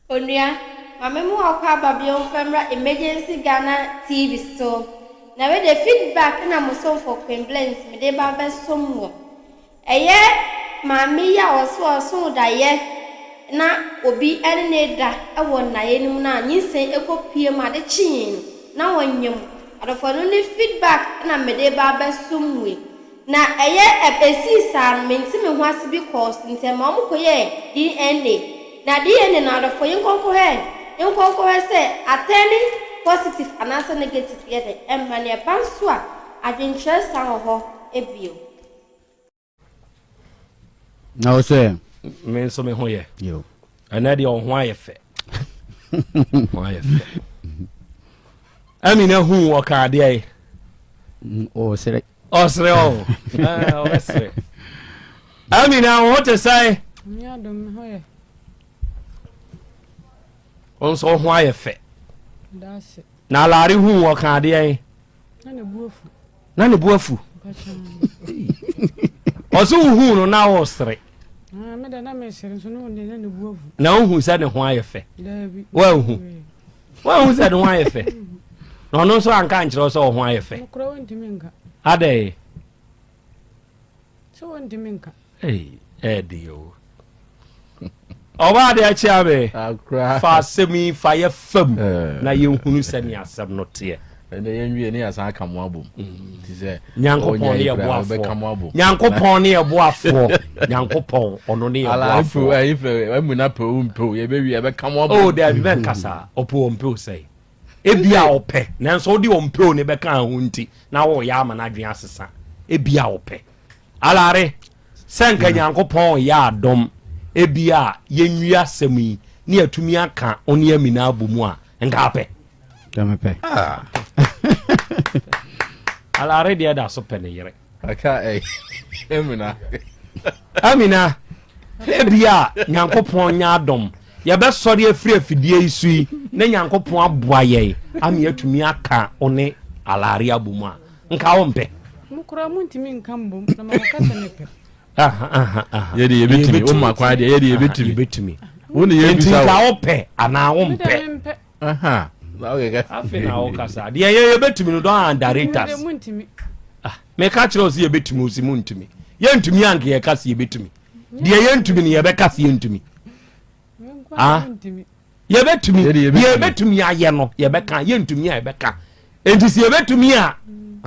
Onua, ma me mo akɔ aba bio mfa mmra Emergency Ghana TV so. Na wei deɛ feedback na mo somfo Queen Blessings mede ba abɛsom mo. Ɛyɛ maame yi a ɔse ɔsoo daeɛ na obi ne no reda wɔ nnaeɛ no mu no a nyinsɛn kɔ pue mu ade kyee no na ɔnyem. Adɔfoɔ ɛno ne feedback na mede reba abɛsom mo yi. Na ɛyɛ ɛsii saa no mente me ho ase bi kɔɔ so nti ɛma wɔn kɔyɛɛ DNA. Na DNA no adɔfoɔ yɛnkɔ nkɔhwɛ yɛnkɔ nkɔhwɛ sɛ atɛne positive anaasɛ negative yɛ dɛn ɛmmra na ɛba nso a adwenkyerɛ san wɔ hɔ bio. Na wo sɛ. Me nso me ho yɛ. Ɛnɛ deɛ ɔho ayɛ fɛ. Ho ayɛ fɛ. Amina hu ɔka adeɛ yi. Ɔsere. Ɔsere ɔ. Ɔbɛsere. Amina wo ho te sɛn? Wo nso wo ho ayɛ fɛ. Na alaare hu ɔka adeɛ yi. Na ne bu afu. Ɔsɛ wohuu no na ɔresere. Ah, na wohu sɛ ne ho ayɛ fɛ. Woanhu. Woanhu sɛ ne ho ayɛ fɛ. Na ɔno nso anka nkyerɛ wo sɛ ɔho ayɛ fɛ. Adɛn? Sɛ wɔntumi nka. Ei, ɛɛden o. Ɔbaa de akyia me. Fa asɛm yi fa yɛ fam eh. na yɛnhunu sɛnea asɛm no teɛ. Ɛnna yɛn wie ne yɛsan aka mo abom. Mm. Ti sɛ Nyankopɔn ne yɛ boafoɔ. Nyankopɔn ne yɛ boafoɔ. Nyankopɔn ɔno ne yɛ boafoɔ. Ayi fɛ ɛmu na pɛ o mpɛ o yɛbɛ wie yɛbɛka mo abom. O dabi bɛ nkasa ɔpɛ o mpɛ o sɛyi. Ebia ɔpɛ nanso wode ɔmpɛ o ne bɛka ho nti na wɔyɛ ama n'adwene asesa. Ebia ɔpɛ. Alare, sɛ nka Nyankopɔn reyɛ adom ebia yɛnwie asɛm yi ne yɛatumi aka wo ne Amina abɔ mu a, nka apɛ? Nka mepɛ. Ah. Alare deɛ da so pɛ ne yere. Aka eh, Amina. Amina, ebia Nyankopɔn nyɛ adom yɛbɛsɔre afiri afidie yi so yi na Nyankopɔn aboa yɛn ama yɛatumi aka wo ne Alare abɔ mu a, nka wo mpɛ. Mo koraa montumi nka mbom na makɔka sɛ mepɛ. Yɛde yɛbɛtumi wo ma kwan deɛ yɛde yɛbɛtumi. Yɛbɛtumi. Wo ne yɛbisa wo. Nti nka wo pɛ anaa wo mpɛ. Afei na wo kasa deɛ yɛ yɛbɛtumi no don underrate us. Ah, meka kyerɛ wo sɛ yɛbɛtumi wo si mu ntumi. Yɛntumi anka yɛka sɛ yɛbɛtumi. Deɛ yɛntumi no yɛbɛka sɛ yɛntumi. Ah. Yɛbɛtumi, deɛ yɛbɛtumi ayɛ no yɛbɛka, yɛntumi a yɛbɛka. Enti sɛ yɛbɛtumi a,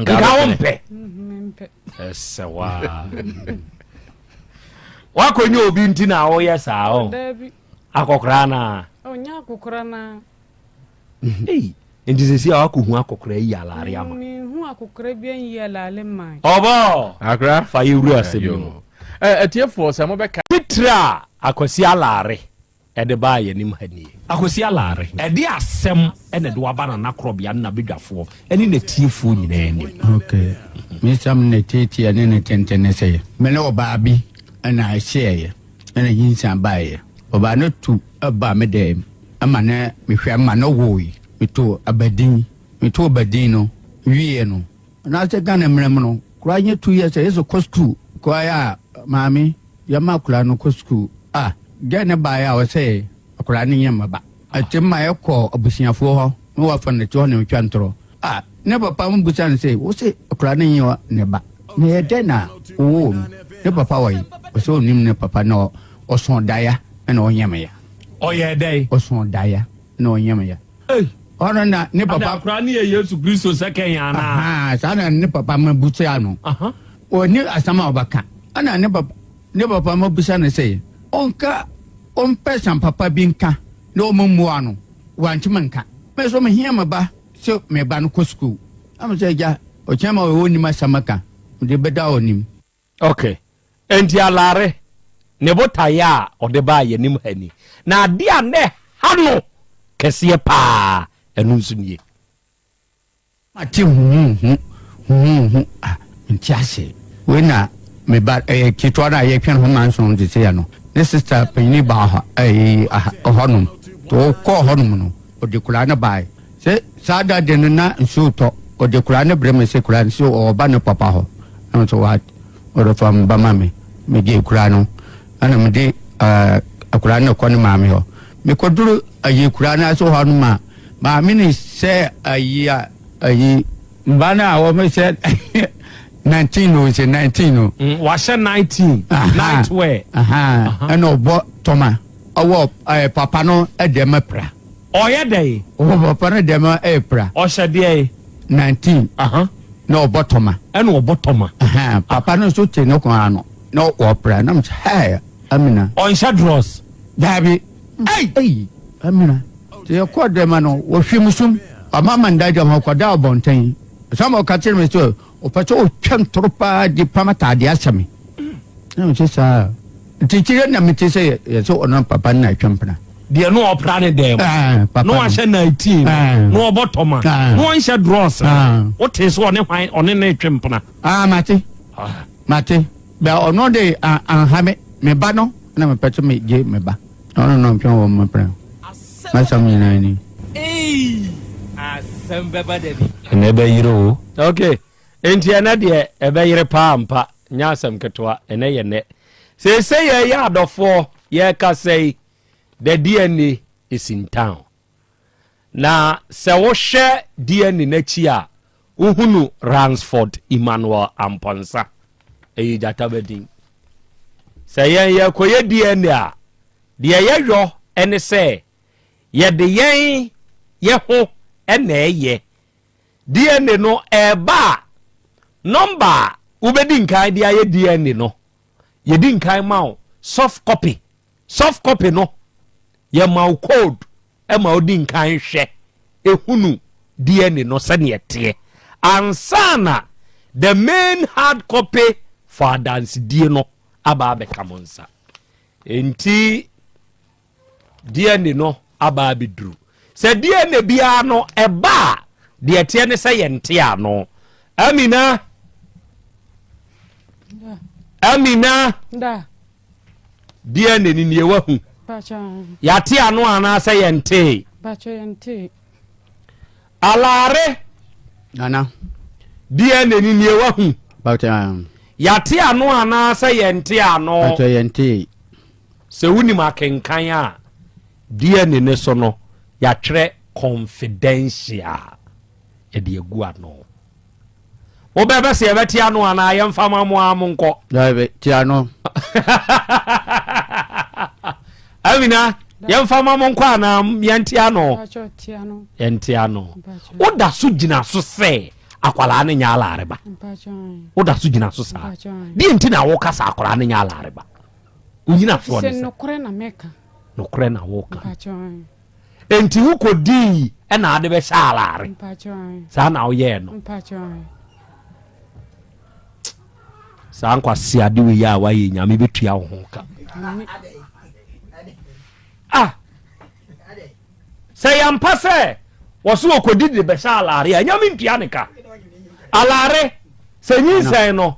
nka wo mpɛ. Ɛsɛ waa. Wakɔnya obi nti na woyɛ saa o. Akɔkoraa naa. Ɔnyɛ akɔkoraa naa. Ei, nti sɛsi a wakɔhu akɔkoraa yi alaare ama. Mehu akɔkoraa bi anyi alaale man. Ɔbɔ! Akora. Fa yɛwura asɛm no mu. Atiefoɔ sɛ mobɛka. Titire a Akwasi Alaare de baa yɛn anim ha nie. Akwasi Alare, ɛde asɛm na ɛde wo aba Nana Korɔbea ne n'abadwafoɔ ne n'atiefoɔ nyinaa anim. Ok, me nsɛm ne tiatia ne ne tenten ne sɛ, me ne ɔbaa bi na ɛhyeɛeɛ na nyinsɛn baeɛ. Ɔbaa no tu baa me dɛm ma ne mehwɛ ma no woe. Metoo abadin, metoo abadin no wieɛ no, anaasɛ Ghana mmara mu no, koraa nyɛ 2 years a yɛsɛ kɔ sukuu. Koraa a maame Yɛma akwadaa no kɔ sukuu a, gɛɛ no baeɛ a ɔsɛ akwadaa no nyɛ mmaba. Ɛte ma yɛkɔ abusuafoɔ hɔ na wafa no te hɔ na ɔtwa ntorɔ. A, ne papa mo bisa no sɛ, wose akwadaa no nyɛ ne ba, na ɛyɛ dɛn na wowoo no? Ne papa wɔ he? Ɔsɛ ɔnnim ne papa na ɔsõ daeɛ na ɔnyɛ me ya. Ɔyɛɛ dɛn? Ɔsõ daeɛ na ɔnyɛ me ya. Ei! Ɔno na ne papa. Ada akwadaa no yɛ Yesu Kristo sɛkɛn anaa? Ahaa, saa na ne papa ma busaa no. Ɔnni asɛm a ɔbɛka. Ɛna ne papa ne papa ma bisa no sɛ ɔnka ɔmpɛ sɛm papa bi nka na ɔmmua no. Wantumi nka. Me nso mehia me ba sɛ me ba no kɔ sukuu. Na me sɛ agya, ɔkyena ma ɔnnim asɛm ka, mede bɛda ɔnim. Ok, enti Alare, ne botaeɛ a ɔde baa yɛn anim ha ni, na adeɛ a na ɛha no kɛseɛ paa, ɛno nso nie. Mate huhuuhu, huhuuhu, ah, mente ase. Wei na me ba, ɛyɛ ketewa no a yɛtwɛn ho manson te sɛ no, ne sista panyini baa hɔ, ɛyi, aha, hɔnom. Nti ɔkɔɔ hɔnom no, ɔde koraa no bae. Sɛ saa da de no na nsuo retɔ, ɔde koraa no brɛ me sɛ koraa no sɛ ɔreba ne papa hɔ. Na me sɛ what? Ɔde fa me ba ma me. Megye koraa no, ɛna mede ɛɛ akwadaa no kɔ ne maame hɔ. Mekɔduru ayi kura no ase hɔ nom a, maame no sɛ ayi a ayi mba no a wɔn sɛ 19 o sɛ 19 o. Mm, wahyɛ 19 night wear. Ɛna ɔbɔ tɔma ɔwɔ ɛɛ papa no dɛm pra. Ɔyɛ dɛ. Ɔwɔ papa no dɛm ɛyɛ pra. Ɔhyɛ deɛ. 19. Na ɔbɔ tɔma. Ɛna ɔbɔ tɔma. Papa no nso te ne kɔn ano na ɔpra na mo sɛ hɛɛ. Amina. Ɔnhyɛ drɔs. Daabi. Ei! Amina. Nti yɛkɔɔ dɛm no, wɔhwim sum. Ɔma ma nda dwam hɔ kɔda ɔbɔnten. Ɔsan ɔka kyerɛ me sɛ ɔpɛ sɛ ɔtwa ntoro paa de pam ataadeɛ ahyɛ me. Na mese saa. Nti kyerɛ na mete sɛ yɛ sɛ ɔno papa no na atwa mpena. Deɛ no ɔpra ne dɛm. Papa no. Na wahyɛ 19. Na ɔbɔ tɔma. Na ɔnhyɛ drɔs. Wote sɛ ɔne hwan ɔne ne twe mpena. Ah, mate. Mate. Bɛ ɔno de anha me, me ba no na mepɛ sɛ megye me ba. Ɔno na ɔntwɛn wɔ me pɛn. M'asɛm nyinaa ni. Eii asɛm bɛba da bi. Ɛnɛ ɛbɛyere o. Ok, enti ɛnɛ deɛ ɛbɛyere paa ampa, nyɛ asɛm ketewa, ɛnɛ yɛ nɛ. Seesei yɛyɛ adɔfoɔ, yɛrekasa yi, the DNA is in town. Na sɛ wohwɛ DNA no akyi a, wohunu Ransford Emmanuel Amponsah. Ɛyɛ gyata ba din. Sɛ yɛn yɛrekɔyɛ DNA a, deɛ yɛyɔ ne sɛ yɛde yɛn yɛ ho na ɛyɛ. DNA no ɛreba a, nɔmba a wobɛdi nkan de ayɛ DNA no, yɛdi nkan ma wo soft copy. Soft copy no, yɛma wo code ma wodi nkan hwɛ ehunu DNA no sɛnea ɛteɛ ansa na the main hard copy for adansedie no aba abɛka mo nsa. Enti DNA no aba abɛduru. Sɛ DNA biara no ɛba a, deɛ ɛteɛ ne sɛ yɛnte ano. Amina. Amina. Da. Deɛ na ni nie wahu. Yɛate ano anaasɛ yɛntee? Alaare. Nana. Deɛ na ni nie wahu. Yɛate ano anaasɛ yɛnte ano? Yɛntee. Sɛ wonim akenkan a, deɛ ne ne so no yɛatwerɛ confidential yɛde agu ano. Wobɛbɛ sɛ yɛbɛte ano anaa yɛmfa ma mo ara monkɔ? Daabi, te ano. Amina, yɛmfa ma mo nkɔ anaa yɛnte ano? Yɛnte ano. Woda so gyina so sɛ akwadaa no nyɛ alaareba. Woda so gyina so saa. Deɛ nti na woka sɛ akwadaa no nyɛ alaareba? Wonyina soɔ ne sɛ. Nokorɛ na meka. Nokorɛ na woka. Enti wokɔdii ɛna ade bɛhyɛ alaare. Saa na woyɛɛ no. Saa nkwasi ade wei a wayɛ nyame bɛtua wo ho ka. Ah! Sɛ yɛmpa sɛ wɔso wɔkɔdi de bɛhyɛ alaare a nyame ntua ne ka. Alaare sɛ nyinsɛn no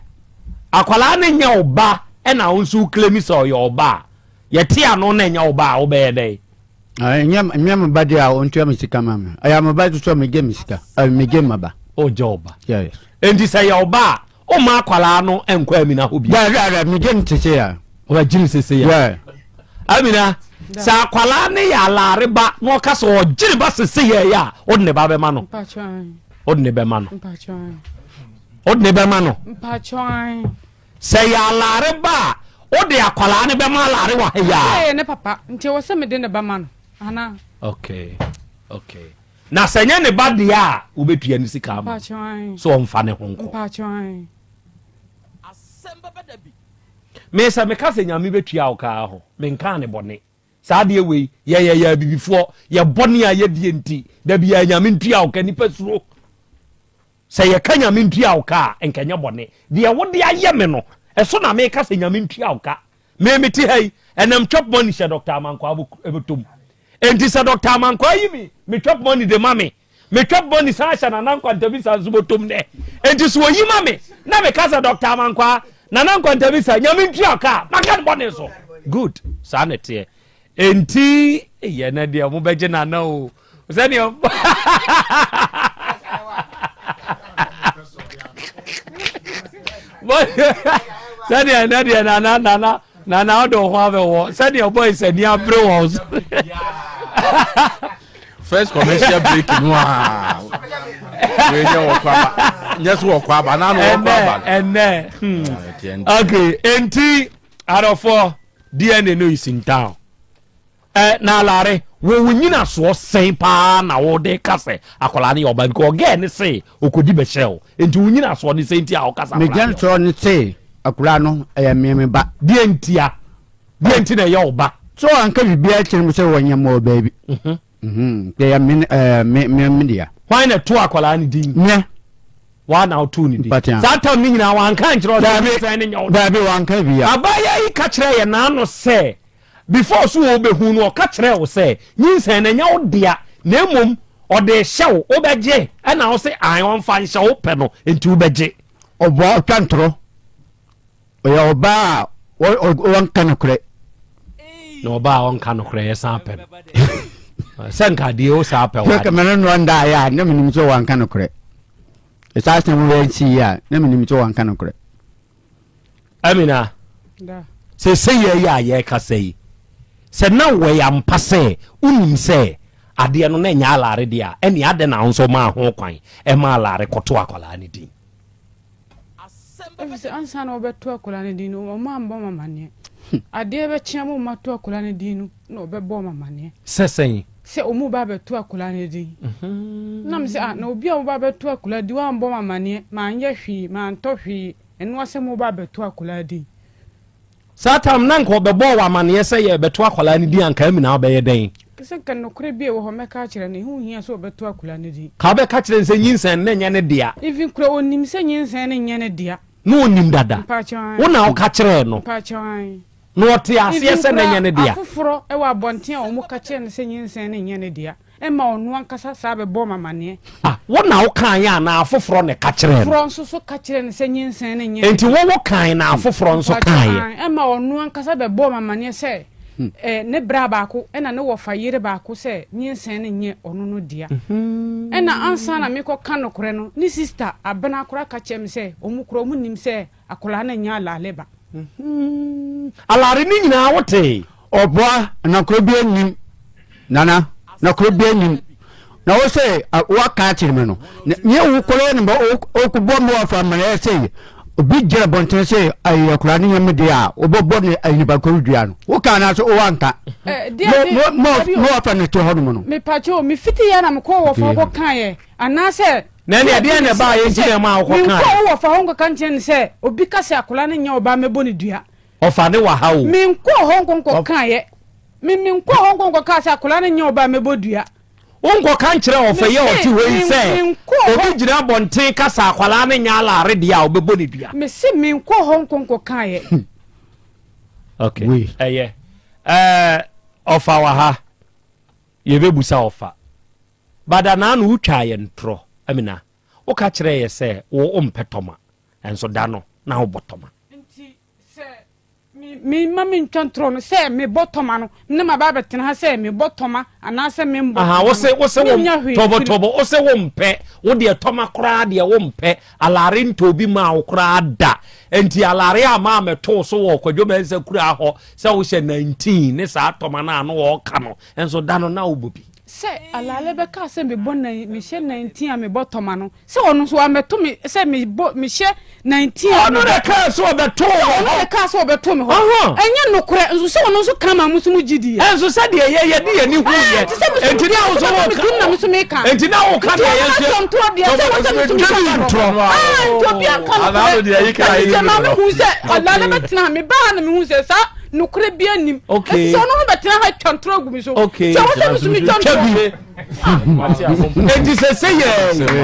akwalaa ne nyɛ wo ba ɛna wo nso woklemi sɛ ɔyɛ ɔba a yɛte ano na ɛnyɛ wo ba a wobɛyɛ dɛn? Ɛnyɛ nyɛ me ba deɛ a ɔntua me sika ma me. Ɛyɛ me ba nso a megye me sika. Megye me ba. Ɔgye wo ba. Yes. Enti sɛ yɛ wo ba a, womma akwadaa no nkɔ Amina hɔ bio? Dabi dabi, megye no sese ya. Ɔbɛgye no sese ya. Yeah. Amina, sɛ akwadaa no yɛ alaare ba na ɔka sɛ ɔgye ne ba sese yɛ yɛ a, wode ne ba bɛma no? Wode ne bɛma no? Wode ne bɛma no? Sɛ yɛ alaare ba a, wode akwadaa no bɛma alaare wɔ ha yi a. Ɛyɛ ne papa, nti ɛwɔ sɛ mede ne ba ma no, anaa? Okay, okay. Na sɛ nyɛ ne ba deɛ a, wobɛtua ne sika ama no sɛ ɔmfa ne ho nkɔ. Me sɛ meka sɛ Nyame bɛtua wo kaa ho, menkaa ne bɔne. Saa adeɛ wei, yɛyɛ yɛ abibifoɔ, yɛ bɔne a yɛdie nti, da biara Nyame ntua wo ka, nipa suro. Sɛ yɛka Nyame ntua wo ka a, nka ɛnyɛ bɔne. Deɛ wode ayɛ me no, ɛso na meka sɛ Nyame ntua wo ka. Me mete ha yi, ɛnam chop money hyɛ Doctor Amankwaa bɔtɔ mu. Enti sɛ Doctor Amankwaa yi me me chop money de ma me, me chop money san hyɛ Nana Nkwantabisa nso bɔtɔ mu nɛ. Enti sɛ ɔyi ma me, na meka sɛ Doctor Amankwaa, Nana Nkwantabisa, Nyame ntua wo ka a, maka no bɔne so. Good, saa na ɛteɛ. Enti yɛ na deɛ ɔmo bɛgye nana o sɛdeɛ sɛdeɛ ɛnɛ deɛ nana nana. Na na wode wo ho abɛwɔ sɛdeɛ boys ani abere wɔn so. First commercial break no a wei nyɛ wɔkɔ aba nyɛ so wɔkɔ aba na na wɔkɔ aba. Ɛnɛ ɛnɛ. Okay, enti adɔfoɔ DNA no is in town. Eh, na alare, wɔ wo nyinasoɔ sɛn paa na wode ka sɛ akwadaa no yɛ ɔba because ɔgɛɛ ne se ɔkɔdi bɛhyɛ o nti wo nyinasoɔ ne sɛ nti a woka sɛ akwadaa no yɛ ne se akwadaa no ɛyɛ me me ba. Deɛ ntia? Deɛ nti na ɛyɛ wo ba? So anka biribiara kyerɛ me sɛ wɔnyɛ ma wɔ baabi. Mhm. Mhm. Ɛyɛ me eh, me me me dea. Hwan na ɛto akwadaa no din? Nyɛ. Waa na ɔtoo ne din. Saa tam no nyinaa wanka nkyerɛ ɔsɛ nyinsɛn ne nyɛ wo. Daabi wanka bia. Abaayewa yi ka kyerɛ yɛ n'ano sɛ Before so ɔɔbɛhu no ɔka kyerɛɛ wo sɛ nyinsɛn no ɛnyɛ wo dea na mmom ɔde rehyɛ wo, wobɛgye? Ɛna wo se ae ɔmfa nhyɛ wo pɛ no nti wobɛgye. Ɔboa ɔtwa ntorɔ. Ɔyɛ ɔbaa a ɔnka nokorɛ. Na ɔbaa a ɔnka nokorɛ yɛ san pɛ no. Sɛ nka deɛ o saa pɛ wa. Sɛ kɛmɛ no noa ndaeɛ a na menim sɛ wanka nokorɛ. Ɛsaa asɛm wei ansi yie a na menim sɛ wanka nokorɛ. Amina, seesei yɛ yi a yɛrekasa yi, sɛ na wɔyɛ ampa sɛ wonim sɛ adeɛ no na ɛnyɛ alaare deɛ a, ɛnneɛ adɛn na wo nso maa ho kwan ɛma alaare kɔto akwadaa no din? Efisɛ ansa na wɔbɛto akwadaa no din no, wɔammɔ me amanneɛ. Adeɛ bɛkye ama wɔato akwadaa no din no, na wɔbɛbɔ me amanneɛ. Sɛ sɛn? Sɛ wɔreba abɛto akwadaa no din. Na mese, ah, na obi a wɔba abɛto akwadaa din, wammɔ me amanneɛ, manyɛ hwee, mantɔ hwee, ɛno ara sɛ moreba abɛto akwadaa din. Saa tam na nka ɔbɛbɔɔ wo amanneɛ sɛ yɛrebɛto akwadaa no din a, nka Amina wobɛyɛ dɛn? Sɛ nka nokorɛ bi a ɛwɔ hɔ mɛka akyerɛ no, ɛho nhia sɛ ɔbɛto akwadaa no din. Ka wobɛka kyerɛ no sɛ nyinsɛn no nyɛ ne dea. Even koraa ɔnim sɛ nyinsɛn no nyɛ ne dea. Na ɔnim dada. Mpakyɛw ae. Wo na woka kyerɛɛ no. Mpakyɛw ae. Na ɔte aseɛ sɛ na ɛnyɛ ne dea. Even koraa afoforɔ wɔ abɔnten a wɔka kyerɛ no sɛ nyinsɛn no nyɛ ne dea. Ɛma ɔno ankasa saa bɛbɔɔ me amaneɛ. Ah, wo na wokaeɛ anaa afoforɔ na ɛka kyerɛɛ no? Afoforɔ nso so ka kyerɛɛ no sɛ nyinsɛn no nyɛ ne Enti wo wokae na afoforɔ nso Mpakyɛw, kaeɛ? aane. Ɛma ɔno ankasa bɛbɔɔ me amaneɛ sɛ eh, ne bra baako ɛna ne wɔfa yere baako sɛ nyinsɛn no nyɛ ɔno no dea. Ɛna ansa na mekɔka nokorɛ no, ne sista Abena koraa ka kyerɛɛ me sɛ wɔn koraa wɔn nim sɛ Akwadaa no nyɛ alaale ba. Alaare ne nyinaa wotee. Ɔboa na koro bi anim nana na koro bi anim na wo sɛ waka akyerɛ me no nyɛ wo kɔyɛ no wokɔbɔ me wafa mmerɛ sɛ obi gyina bɔnten sɛ ayi akwadaa no nyɛ me deɛ a wobɛbɔ ne ayi nipa koro dua no woka anaasɛ woanka mo wafa no te hɔ nom no mepakyɛ mefiti yɛ na mekɔɔ wɔfa hɔ kɔkaeɛ anaasɛ Na ɛnneɛ ɛdeɛn na ɛbaeɛ nti na ɛmaa wokɔkaeɛ? Menkɔɔ wo wɔfa hɔ nkɔka nkyerɛ no sɛ, obi ka sɛ akwadaa no nyɛ wo ba a, mɛbɔ no dua. Ɔfa ne wɔ ha o. Menkɔɔ hɔ nkɔ nkɔkaeɛ. Me menkɔɔ hɔ nkɔ nkɔkaa sɛ akwadaa no nyɛ wo ba a, mɛbɔ dua. Wonkɔka nkyerɛ ɔfa yi a ɔte hɔ yi Mese sɛ menkɔɔ hɔ. obi gyina abɔnten ka sɛ akwadaa no nyɛ alaare deɛ a, ɔbɛbɔ no dua. Mese menkɔɔ hɔ nkɔ nkɔkaeɛ. Okay, ɛyɛ. Ɛɛ, ɔfa wɔ ha. Yɛbɛbusa ɔfa. Bada naano wo twaa yɛn ntorɔ Amina, wo ka kyerɛɛ yɛ sɛ wo wo mpɛ tɔma, nso da no na wo bɔ tɔma. Nti sɛ me me ma me ntwa ntorɔ no sɛ me bɔ tɔma no na ma ba abɛtena ha sɛ me bɔ tɔma anaa sɛ me mbɔ Aha, tɔma wo se no wo se me wo nya hwee tɔbɔ mfiri. tɔbɔ, wo se wo mpɛ, wo deɛ tɔma koraa deɛ wo mpɛ, alare ntɔ obi maa wo koraa da, nti alare a maa mɛ too so wɔ Kwadwo Mensah kuraa hɔ sɛ wo hyɛ 19 ne saa tɔma no a na ɔɔka no, nso da no na wo bɔ bi. Sɛ Alale bɛkaa sɛ mebɔ nan mehyɛ nantin a mebɔ tɔma no, sɛ ɔno nso wammɛto me sɛ mebɔ mehyɛ nantin a Ɔno na ɛkaa sɛ ɔbɛto wo Sɛ hɔ. ɔno na ɛkaa sɛ ɔbɛto me hɔ. Ɛnyɛ nokorɛ, nso sɛ ɔno nso ka maa mo nso mo gye diiɛ. Nso sɛdeɛ yɛ yɛde yɛn ani hu yɛ. Te sɛ me nso Enti na wo nso meka woka. me tirim na me nso meka. Enti na woka Nti deɛ yɛn ɔno nso. atwa ntorɔ deɛ sɛ wɔ sɛ me nso Twa metwa bi ntorɔ. ntorɔ. Ah, nti obi anka nokorɛ. Ɛfiri sɛ maa mehu sɛ Alale bɛtena ha, mebaa ha na mehu sɛ saa nokorɛ biara nnim. Okay. Ɛfiri sɛ ɔno no bɛtena ha twa ntorɔ agu me so. Okay. Sɛ wɔ sɛ me so metwa ntorɔ. Enti sɛ sɛ yɛ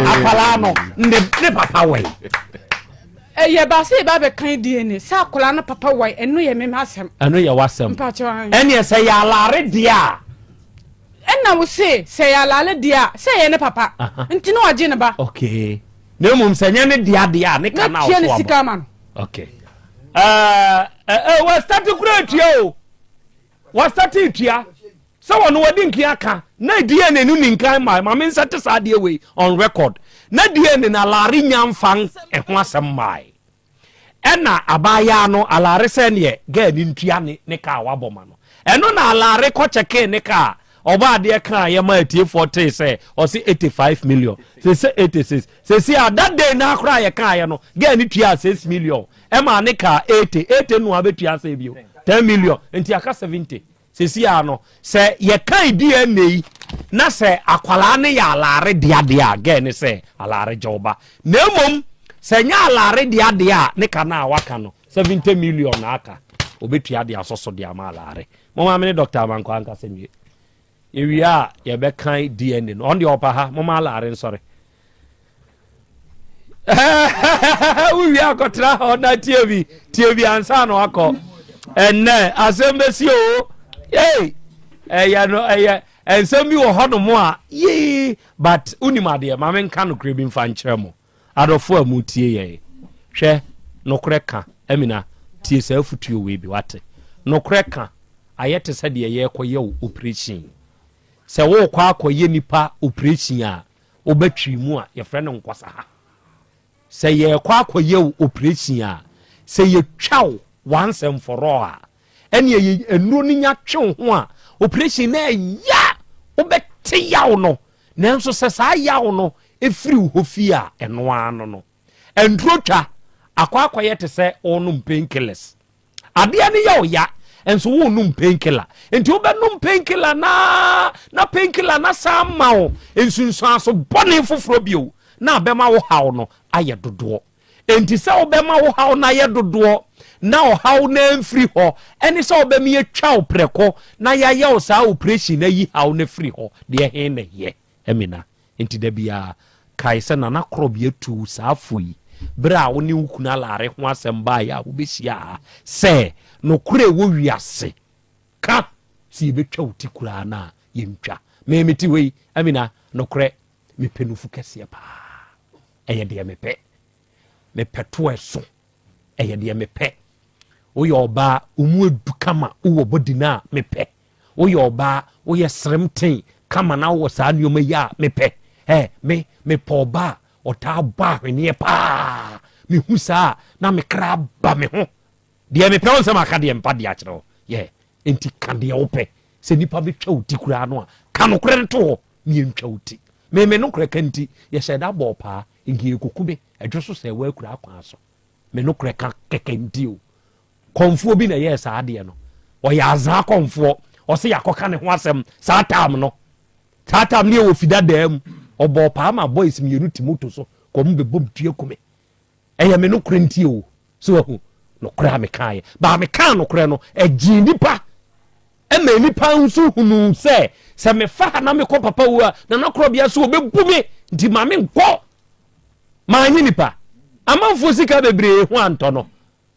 akwadaa no ne ne papa wɔ yi. Ɛyɛ baasa yɛ ba bɛkan DNA sɛ akwadaa no papa wɔ yi ɛno yɛ me asɛm. Ɛno yɛ w'asɛm. Mpakyɛ ayi. Ɛneɛ sɛ yɛ alare deɛ a. Ɛna wo se sɛ yɛ alare deɛ a sɛ yɛ ne papa. Nti na wagye ne ba. Okay. Na mmom sɛ nyɛ ne dea deɛ a ne ka na ɔso abɔ. Na tua ne sika ama no. Okay. Ɛɛ ɛɛ wɔastate kura atua o. Wɔastate atua. Sɛ wɔn wɔde nkin aka na DNA no ni nkan ma maame nsa te saa adeɛ wei on record. Na DNA na laare nya nfa ɛho asɛm maae. Ɛna abaayaa no Alare sɛ neɛ girl no ntua ne ne ka a wabɔ ma no. Ɛno na Alare kɔ kyɛkee ne ka a ɔbɔ adeɛ kaa yɛ ma atiefoɔ tee sɛ ɔse 85 million sese 86 sese a that day naa koraa yɛ kaa yɛ no girl no tuaa 6 million ɛmaa ne kaa 80 80 no abɛtua sɛ bio 10 million nti aka 70 Seesei ara no, sɛ yɛkan DNA yi na sɛ akwadaa no yɛ Alare dea deɛ a, gɛɛ ne sɛ Alare gye wo ba. Na mmom, sɛ ɛnyɛ Alare dea deɛ a, ne ka no a waka no, 70 million na aka, ɔbɛtua de asɔ so de ama Alare. Momma me ne Dɔkta Amankwaa nkasa nwie. Yɛwie a, yɛbɛkan DNA no. Ɔno deɛ ɔpa ha, momma Alare nsɔre. Wowie akɔtena hɔ na tie bi, tie bi ansa na wakɔ. Ɛnnɛ asɛm bɛsi o. Ei, ɛyɛ no ɛyɛ nsɛm bi wɔ hɔnom a yee but wonim adeɛ ma menka nokorɛ bi mfa nkyerɛ mo adɔfo a mutie yɛn. Hwɛ nokorɛ ka Amina tie saa afutuo wei bi wate. Nokorɛ ka ayɛ te sɛ deɛ yɛrekɔyɛ wo operation. Sɛ worekɔ akɔyɛ nipa operation a wobɛtwiri mu a, yɛfrɛ no nkwasaha. Sɛ yɛrekɔ akɔyɛ wo operation a, sɛ yɛtwa wo once and for all a, ɛneɛ yɛ nnuro no nya twe wo ho a, operation no ɛya, wobɛte yaw no. Nanso sɛ saa yaw no ɛfiri wo hɔ fie a, ɛno ara no no. Nnuro twa akɔ akɔyɛ te sɛ worenom painkillers. Adeɛ no yɛ wo ya nso worenom painkiller. Nti wobɛnom painkiller na na painkiller na san ma wo nsunsuanso bɔne foforɔ bio na abɛma wo haw no ayɛ dodoɔ. Enti sɛ wobɛma wo haw no ayɛ dodoɔ na ɔhaw no amfiri hɔ ɛne sɛ wobɛma yɛatwa wo prɛko na yɛayɛ wo saa operation no ayi haw no afiri hɔ deɛ he na ɛyɛ? Amina. Enti da biara, kae sɛ Nana Korɔbea tuu saa fo yi bere a wo ne wo kunu Alare ho asɛm baeɛ a wobɛhyiaa ha sɛ, Nokorɛ a ɛwɔ wiase ka sɛ yɛbɛtwa wo ti koraa no a, yɛntwa. Me mete hɔ yi, Amina, nokorɛ, mepɛ nufu kɛseɛ paa. Ɛyɛ deɛ mepɛ. Mepɛ to ɛso. Ɛyɛ deɛ mepɛ. Woyɛ ɔbaa, wo mu adu kama, wowɔ body no a, mepɛ. Woyɛ ɔbaa, woyɛ serem ten kama na wowɔ saa nneɛma yi a mepɛ. Ɛ me mepɛ ɔbaa a ɔtaa bɔ ahweneɛ paa. Mehu saa a na me kra ba me ho. Deɛ mepɛ wo nsɛm aka deɛ mpa deɛ akyerɛ wo. Yɛ nti ka deɛ wopɛ. Sɛ nipa bɛtwa wo ti koraa no a, ka nokorɛ no to hɔ na yɛntwa wo ti. Me me nokorɛ ka nti, yɛhyɛ da bɔɔ paa, nka yɛkɔku me, ɛdwo so sɛ ɛwɔ akuraa kwan so. Me nokorɛ ka kɛkɛ nti o. Kɔmfoɔ bi na ɛyɛɛ saa adeɛ no. Ɔyɛ azaa kɔmfoɔ. Ɔse yɛakɔka ne ho asɛm saa tam no. Saa tam no yɛwɔ fida daa mu. Ɔbɔɔ paa ma boys mmienu te moto so kɔ ɔmo bɛbɔ me tua ku me. Ɛyɛ me nokorɛ nti o. So wahu? Nokorɛ a mekaeɛ. Baa mekaa nokorɛ no, ɛgyee nnipa. Ɛma nnipa nso hunuu sɛ, sɛ mefa ha na mekɔ papa wu a, Nana Korɔbea so ɔbɛbu me, nti ma menkɔ. Manye nipa. Amanfoɔ sika bebree ho antɔ no.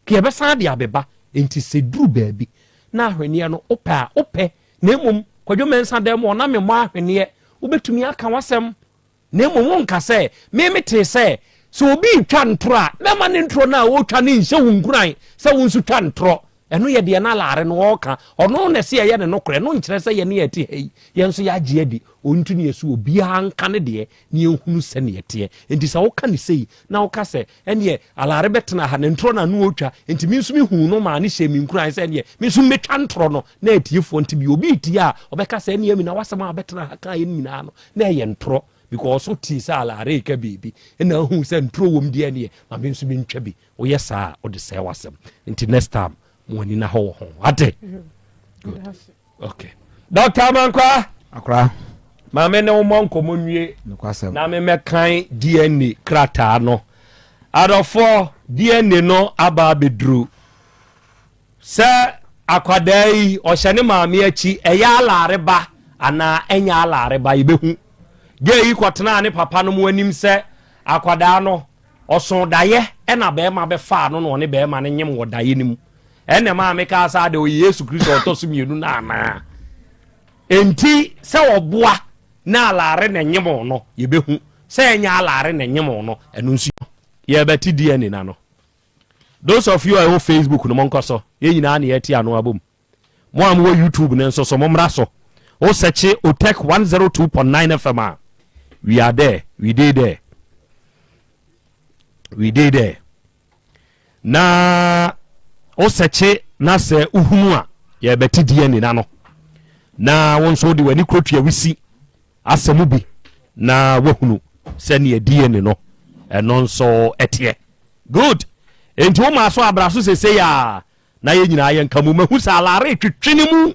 Ka yɛbɛsan de abeba. Enti sɛ duru baabi na ahweneɛ no wopɛ a, wopɛ, na mmom Kwadwo Mensah dan mu hɔ na memmɔ ahweneɛ, wobɛtumi aka w'asɛm, na mmom wonka sɛ, me metee sɛ, sɛ obi retwa ntorɔ a, mɛma ne ntorɔ no a ɔretwa no nhyɛ wo nkuran sɛ wo nso twa ntorɔ. Ɛno yɛ deɛ na Laare no ɔreka. Ɔno na ɛsɛ yɛyɛ ne nokorɛ. Ɛno nkyerɛ sɛ yɛne yɛte ha yi, yɛn nso yɛagye adi. Ɔntu ne yɛ so, obiara nka ne deɛ na yɛnhunu sɛdeɛ ɛteɛ. Enti sɛ woka no sei na woka sɛ, Ɛnneɛ, Alare bɛtena ha, na ntorɔ na ano ɔretwa, enti me nso mehuu no maa no hyɛɛ me nkuran sɛ ɛnneɛ me nso mɛtwa ntorɔ no, na atiefoɔ nte bio. Obi retie a, ɔbɛka sɛ, Ɛnneɛ Amina, w'asɛm a wobɛtena ha kaeɛ no nyinaa no, na ɛyɛ ntorɔ, because wotee sɛ Alare reka biribi, ɛnna wohuu sɛ ntorɔ wom deɛ, ɛnneɛ ma me nso mentwa bi. Woyɛ saa a, wode sɛe w'asɛm. Nti next time, mo ani na hɔ wɔ ho. Ate? Good. Okay. Dr. Amankwa. Akora. Maame ne wo mmɔ nkɔmmɔ nwie. Nokwasɛm. Na me mɛkan DNA krataa no. Adɔfoɔ, DNA no aba abɛduru. Sɛ akwadaa yi ɔhyɛ ne maame akyi, ɛyɛ alaare ba anaa ɛnyɛ alaare ba, yɛbɛhu. Gay yi kɔtenaa ne papa no mu anim sɛ akwadaa no ɔso daeɛ ɛna bɛrima bɛfaa no na ɔne bɛrima no nyem wɔ daeɛ no mu. Ɛnna ɛmaa mekaa sɛ ade ɔyɛ Yesu Kristo ɔtɔ so mmienu no anaa? Enti sɛ ɔboa na alaare na ɛnyem no, yɛbɛhu. Sɛ ɛnyɛ alaare na ɛnyem no, ɛno nso yɛbɛte DNA no ano. Those of you a ɛwɔ Facebook no monkɔ so, yɛn nyinaa na yɛte ano abom. Mo a mowɔ YouTube no nso so mommra so. Wo sɛkye Otec 102.9 FM a, we are there, we dey there. We dey there. Na wosɛkye na sɛ wohunu a, yɛbɛte DNA no ano. Na wo nso wode w'ani kuro tua wisi asɛm bi na woahunu sɛdeɛ DNA no ɛno nso ɛteɛ. Good. Enti wo maa so abra so sesei a na yɛn nyinaa yɛnka mu. Mahu sɛ alare twetwe ne mu.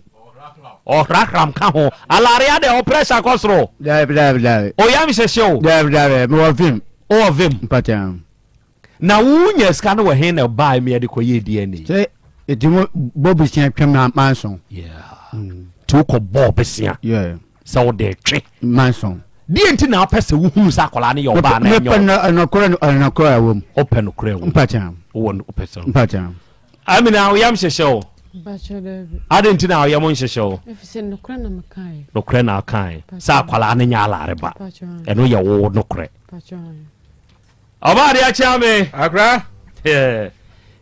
Ɔhrahram ka ho. Alare adɛ ɔ pressure kɔ soro. Dabi dabi dabi. Oyam hyehye o. Dabi dabi mewɔ vim. Wowɔ vim. Mpakyɛw. Na wo nya sika no wɔ he na ɛbae me ɛde kɔ yɛɛ DNA? Sɛ ɛti mo bɔ besia twɛ ma manson. Yeah. Ti wo kɔ bɔɔ besia. Yeah. Sɛ wo de twe. Manson. Deɛ nti na wopɛ sɛ wohunu sɛ akwadaa no yɛ ɔbaa na ɛnyɛ ɔbaa? Mepɛ nokorɛ nokorɛ a ɛwɔ mu. Wopɛ nokorɛ wɔ mu. Mpakyɛw. Wowɔ wopɛ sɛ. Mpakyɛw. Amina wo yam hyehye wo? Mpakyɛw daabi. Adɛn nti na wo yam nhyehye wo? Efisɛ nokorɛ na mekaeɛ. Nokorɛ na wokaeɛ. Sɛ akwadaa no nyɛ alare ba. Mpakyɛw. Ɛno yɛ wo nokorɛ. Mpakyɛw. Ɔbaa adeɛ akyea me. Akra.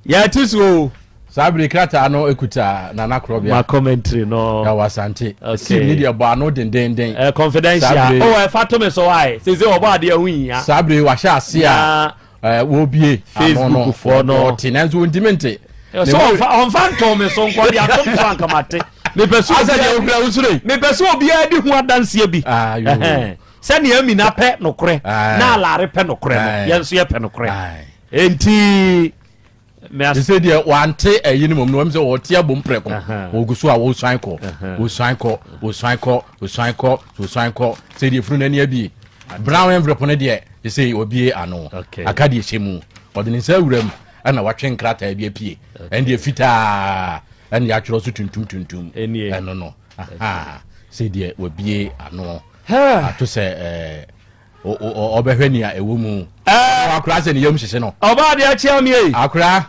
Yɛte so o. Saa bere krataa no kuta Nana Korɔbea. Ma commentary no. Ɛwɔ Asante. Okay. Sim ni deɛ bɔ ano dendenden. Eh, confidential. Oh, ɛfa to me so wae. Sese ɔbɔ adeɛ ho hia. Saa bere wahyɛ ase a wɔbie ano no. Facebook foɔ no. Ɔte nanso wɔntumi nte. So ɔnfa ɔnfa ntɔn me so nkɔ de ato me so ankamate. Mepɛ so obiara mepɛ so obiara di ho adanseɛ bi. Ah, Sɛnea Amina pɛ nokorɛ na Alare pɛ nokorɛ no, yɛn nso yɛpɛ nokorɛ. Enti sɛ deɛ wante ɛyi no mmom no wɔm sɛ wɔte abom prɛko wɔgu so a wɔsuan kɔ wɔsuan kɔ wɔsuan kɔ wɔsuan kɔ wɔsuan kɔ sɛ deɛ funu n'ani abie brown envelope no deɛ sɛ wɔbie ano aka deɛ hyɛ mu ɔde ne nsa awura mu ɛna watwe nkrataa bi apue ɛne deɛ fitaa ɛne deɛ atwerɛ so tuntum tuntum ɛno no sɛ deɛ wɔbie ano ato sɛ ɔbɛhwɛ nea ɛwɔ mu akora sɛ ne yam hyehye no ɔbaa deɛ akyea me ei akora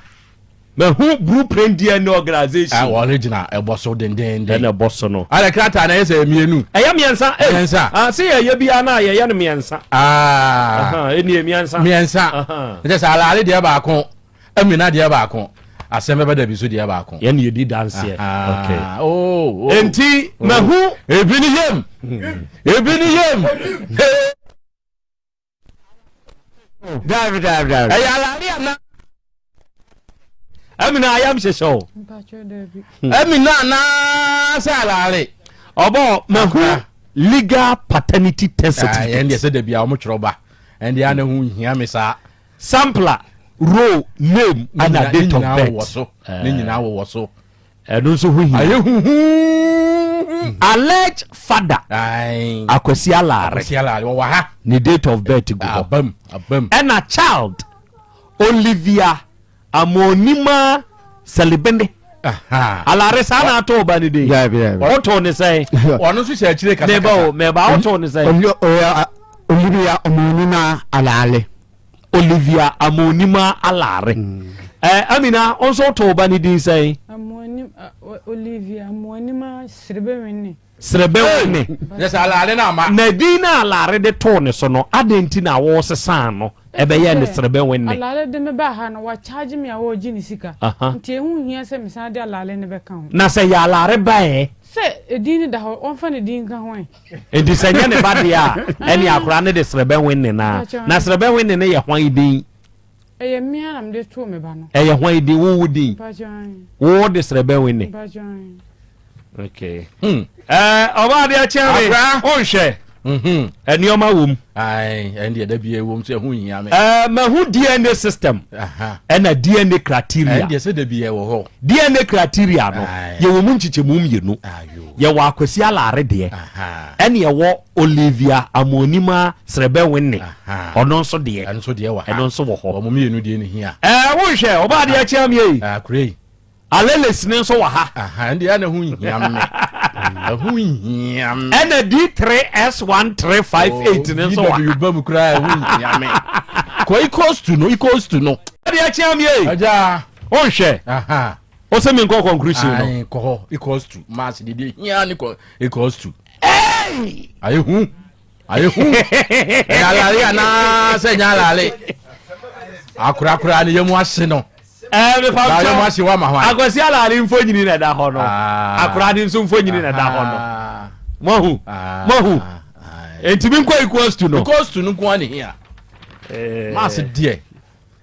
mahu blueprint DNA organization wɔn gyina ɛbɔ so dendenden ɛna ɛbɔ so no ada krataa na ɛyɛ sɛ mmienu ɛyɛ mmiɛnsa mmiɛnsa ah sɛ yɛyɛ biara na yɛyɛ no mmiɛnsa ah ɛnie mmiɛnsa mmiɛnsa ɛkyɛ sɛ alaale deɛ baako Amina deɛ baako. Asɛm bɛba dabi so deɛ baako. Yɛn yɛ di danseɛ. Okay. Oh, oh. Enti oh. mahu. Ebi ni yam. Ebi ni yam. Dabi dabi dabi. Ɛyɛ alare ana. Amina ayam hyehyɛ o. Amina anaasɛ alare. Ɔbɔ mahu legal paternity test certificate. Ɛn deɛ sɛ dabi a wɔn twerɛ ba. Ɛn deɛ ana ho nhia me saa. Sampler, row, name ɛna date of birth. Ne nyinaa wowɔ so. Ɛno nso ho hia. Ayɛ huhuuhu. Alleged father. Akwasi Alare. Akwasi Alare wɔwɔ ha. Ne date of birth gu hɔ. Abam abam. Ɛna child Olivia Amonima Selibene. Alare saa na ato ɔba ne den. Ɔtoo ne sɛn. Ɔno nso hyɛ akyire kasakasa. Meba o meba ɔtoo ne sɛn. Olivia Amonima Alare. Olivia Amonima Alare. Mm. Eh, Amina, wo nso wotoo ba ne din sɛn? Olivia Amonima Serebewene. Serebewene. Yɛ sɛ Alare no ama. Na din na Alare de too ne so no, adɛn nti na wosesaa no ɛbɛyɛ ne Serebewene? Alare de me baa ha no, wakyagye me a wɔregye ne sika. Nti ɛho hia sɛ mesan de Alare no bɛka ho. Na sɛ yɛ Alare ba ɛ? Sɛ edin no da hɔ, wɔmfa ne din nka ho ɛ. Enti sɛ nyɛ ne ba deɛ a, ɛne akwadaa no de srɛbɛnwenne no a. Na srɛbɛnwenne no yɛ hwan din? Ɛyɛ me ara na mede too me ba no. Ɛyɛ hwan din? Wo wo din? Wo de srɛbɛnwenne. Okay. Hmm. Eh, ɔba adeɛ kyɛn me. Wonhwɛ. Mhm. Nneɛma wɔ mu. Ɛn deɛ da bi ɛwɔ mu sɛ ɛho nhia me. Ɛɛ mahu DNA system. Ɛna DNA criteria. Ɛn deɛ sɛ da bi ɛwɔ hɔ. DNA criteria no yɛwɔ mu nkyekyɛmu mmienu. Yɛwɔ Akwasi Alare deɛ ɛne ɛwɔ Olivia Amoanima Srebɛwenne ɔno nso deɛ. Ɛno nso deɛ wɔ ha. Ɛno nso wɔ hɔ. Wɔn mmienu deɛ ne hia. Ɛɛ wonhwɛ ɔbaa deɛ kyɛn mi yi. Akure yi. Aleles ne nso wɔ ha. Ɛn deɛ ɛna ho nhia me. Ɛho nhia me. Ɛna D3S1358 ne nso wɔ ha. DW ba mu koraa ɛho nhia me. Kɔ equals to no equals to no. Ɛdeɛ kyɛn mi yi. Ɛgya. Wonhwɛ. Wo sɛ menkɔ conclusion no. Ayi kɔ hɔ equals to mass de deɛ hia ne kɔ equals to. Hey! Ayɛ hu ayɛ hu ɛyɛ alale anaa sɛ ɛnyɛ alale akorakora ne yam ahye no. Ɛɛ mepa kyɛw yam ahye wa ma hɔ. Akwasi alale mfonyini na ɛda hɔ no. Ah. Akora ne nso mfonyini na ɛda hɔ no. Ah. Moahu ah. moahu ntumi nkɔ equals to no. Equals to no nko ara ne hia. Eh. Mass deɛ.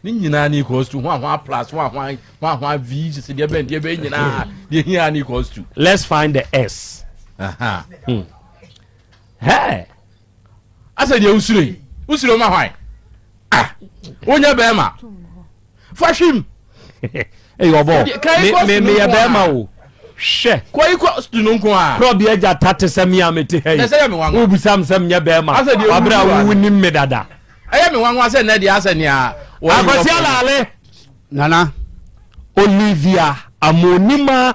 Ne nyinaa ne equals to ho ahoa plus ho ahoa ho ahoa v sisi deɛ bɛn deɛ bɛn nyinaa deɛ hia ne equals to. Let's find the s. Aha. Hey. Asɛ deɛ wosuro yi wosuro ma hwan ah wonyɛ bɛrima fa hwim. Eyi ɔbɔ me me yɛ bɛrima o hwɛ. Kɔ equals to no nko a. Korɔ bi agya ta te sɛ me a mete ha yi. Wobisa me sɛ menyɛ bɛrima wabere a wonim me dada. Ɛyɛ me nwanwa sɛ nnɛ deɛ asɛ nea wɔyi Akwasi Alaale. Nana. Olivia Amonima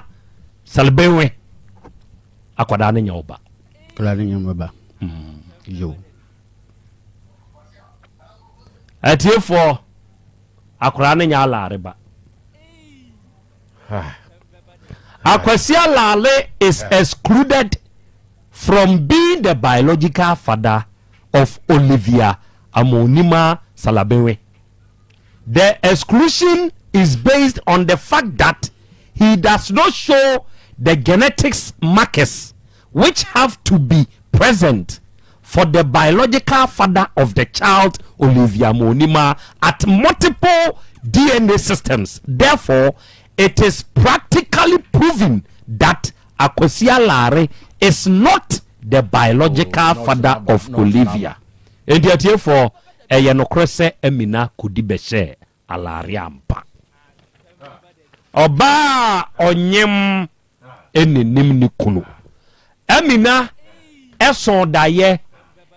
Salibenwe. Akwadaa no nyɛ wo ba. Akwadaa no nyɛ me ba. Mm. Yo. Atiefoɔ, akwadaa no nyɛ Alaale ba. Akwasi Alaale is excluded from being the biological father of Olivia Amonima Salabenwe. The exclusion is based on the fact that he does not show the genetics markers which have to be present for the biological father of the child Olivia Monima at multiple DNA systems. Therefore, it is practically proven that Akosia Lare is not the biological oh, father of Olivia. Enti atiefoɔ, ɛyɛ nokorɛ sɛ Amina kɔdi bɛhyɛɛ Alare ampa. Ɔbaa a ɔnyem nnim ne kunu. Amina soo daeɛ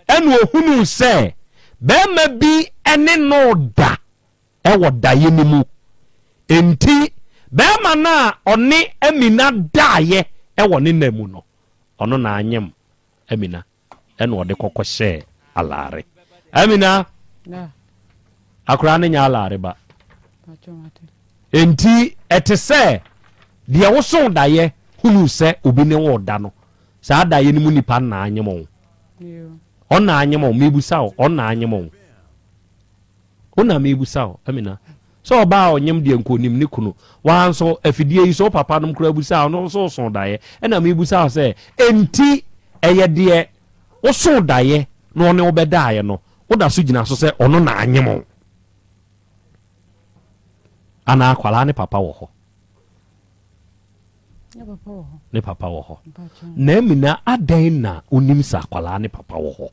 ɛna ɔhunuu sɛ barima bi ne no reda wɔ daeɛ no mu. Enti barima no a ɔne Amina daeɛ wɔ ne nna mu no, ɔno na anyem Amina. Ɛna ɔde kɔkɔ hyɛɛ Alaare. Amina, akoraa no nyɛ Alaare ba. Enti ɛte sɛ deɛ wosoo daeɛ hunuu sɛ obi ne wo reda no, saa daeɛ no mu nipa no na anyem wo. Ɔna anyem wo, mebusa wo, ɔna anyem wo. Wo na mebusa wo, Amina. Sɛ ɔbaa a ɔnyem deɛ nka ɔnim ne kunu. Waa nso, afidie yi so wo papa nom koraa busaa wo, no nso wosoo daeɛ. Ɛna mebusa wo sɛ, enti ɛyɛ deɛ wosoo daeɛ na ɔne wo bɛdaeɛ no, woda so gyina so sɛ ɔno na anyem wo? Anaa akwadaa ne papa wɔ hɔ? Ne papa wɔ hɔ. Na Amina, adɛn na wonim sɛ akwadaa ne papa wɔ hɔ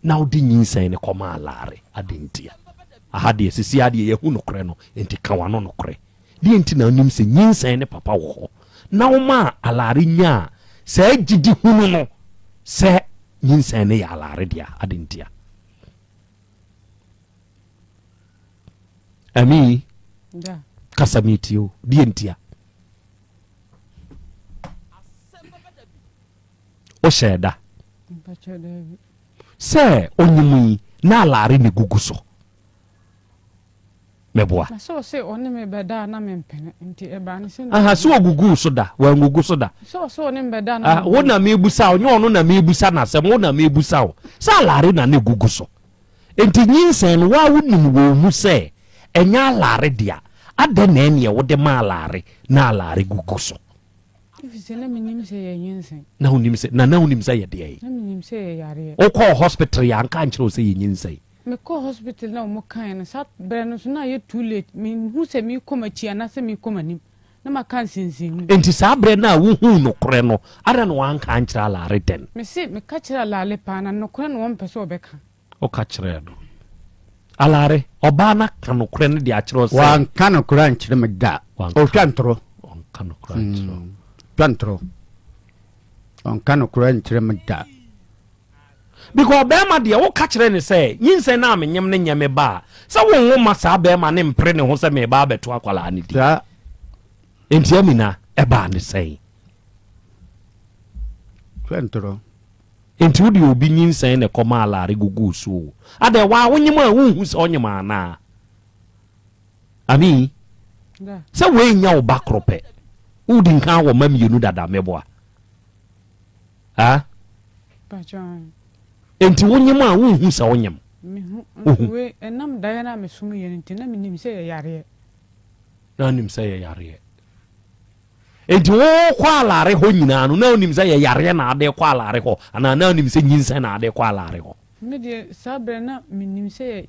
na wode nyinsɛn no kɔmaa Laare? Adɛn ntia? Aha deɛ, sisi ara deɛ yɛahu nokorɛ no, enti ka w'ano nokorɛ. Deɛ nti na wonim sɛ nyinsɛn ne papa wɔ hɔ na womaa Alaare nyaa saa gyidi hunu no sɛ nyinsɛn no yɛ Alaare dea? Adɛn ntia? Ami, kasa metie o, deɛ ntia? Wohyɛɛ da sɛ onyim yi na alaare ne gugu so? Meboa. Na sɛ ɔse ɔne me bɛda a na mempene nti ɛbaa ne sɛ na. Aha, sɛ ɔguguu so da, wangugu so da. Sɛ ɔse ɔne me bɛda a na mempene. Wo na mebusa wo, nyɛ ɔno na mebusa n'asɛm, wo na mebusa wo. Sɛ alaare na ne gugu so. Enti nyinsɛn no, wo ara wonim wɔ wo mu sɛ ɛnyɛ alaare dea, adɛn na ɛneɛ wode ma alaare na alaare gugu so? Efisɛ na menim sɛ ɛyɛ nyinsɛn. Na wonim sɛ, na na wonim sɛ ɛyɛ deɛn? Na menim sɛ ɛyɛ yareɛ. Wokɔɔ hospital yɛanka ankyerɛ wo sɛ ɛyɛ nyinsɛn? Mekɔɔ hospital na wɔn kaeɛ no, saa berɛ no nso na ayɛ too late, menhu sɛ merekɔ m'akyi anaasɛ merekɔ m'anim, na maka nsensɛnmu. Enti saa berɛ no a wohuu nokorɛ no, adɛn na woanka ankyerɛ Alaare dɛn? Mese, meka kyerɛɛ Alaale paa, na nokorɛ na wɔmpɛ sɛ wɔbɛka. Woka kyerɛɛ no. Alaare, ɔbaa no aka nokorɛ no de akyerɛ wo sɛ. Wanka nokorɛ ankyerɛ me da. Ɔtwa ntorɔ. Ɔnka nokorɛ ankyerɛ wo. Twa ntorɔ. Ɔnka nokorɛ ankyerɛ me da. Because ɔbarima deɛ woka kyerɛ no sɛ nyinsɛn no a menyem no nyɛ me ba a, sɛ wonwo ma saa barima no mpere ne ho sɛ mereba abɛto akwadaa no din. Enti Amina, ɛbaa ne sɛn? Twa ntorɔ. Enti wode obi nyinsɛn na ɛkɔmaa Lare guguu so o. Adɛn, waa wonyem a wonhu sɛ ɔnyem anaa? Ami, sɛ wei nyɛ wo ba koro pɛ, wodi nkan wɔ mma mmienu dada meboa. Ah? Enti wonyem a wonhu sɛ wonyem? Mehu. Wohu. Ɛnam daeɛ no a mesom yɛ no nti, na menim sɛ yɛ yareɛ. Na wonim sɛ yɛ yareɛ. Enti wokɔ alare hɔ nyinaa no, na wonim sɛ yɛ yareɛ na ade kɔ alare hɔ, anaa na wonim sɛ nyinsɛn na ade kɔ alare hɔ? Me deɛ saa berɛ na menim sɛ yɛ,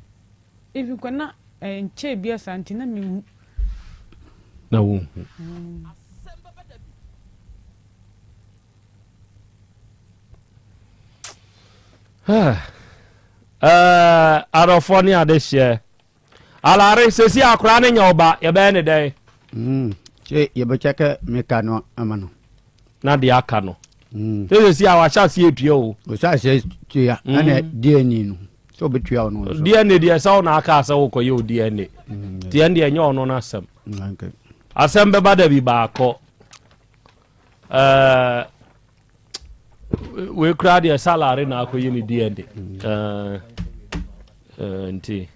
even kɔ na. Ɛnkyɛɛ biara saa nti na menhu. Na wonhu. Adɔfoɔ ne adehyeɛ. Alare, sɛsi akora no nyɛ ɔba, yɛbɛyɛ ne dɛn? Mm, sɛ yɛbɛkyɛ kɛ meka no ama no. Na deɛ aka no. Mm. Sɛ sɛsi a wahyɛ aseɛ atua o. Ɔhyɛ aseɛ tua, mm. ɛna DNA no. Sɛ ɔbɛtua ɔno nso. DNA deɛ sɛ wo na aka sɛ wokɔyɛ o DNA. Mm. Nti ɛn deɛ ɛnyɛ ɔno no asɛm. Mm, asɛm bɛba da bi baakɔ. Eh, wei koraa deɛ salary na akɔyi ne DNA eh, eh, nti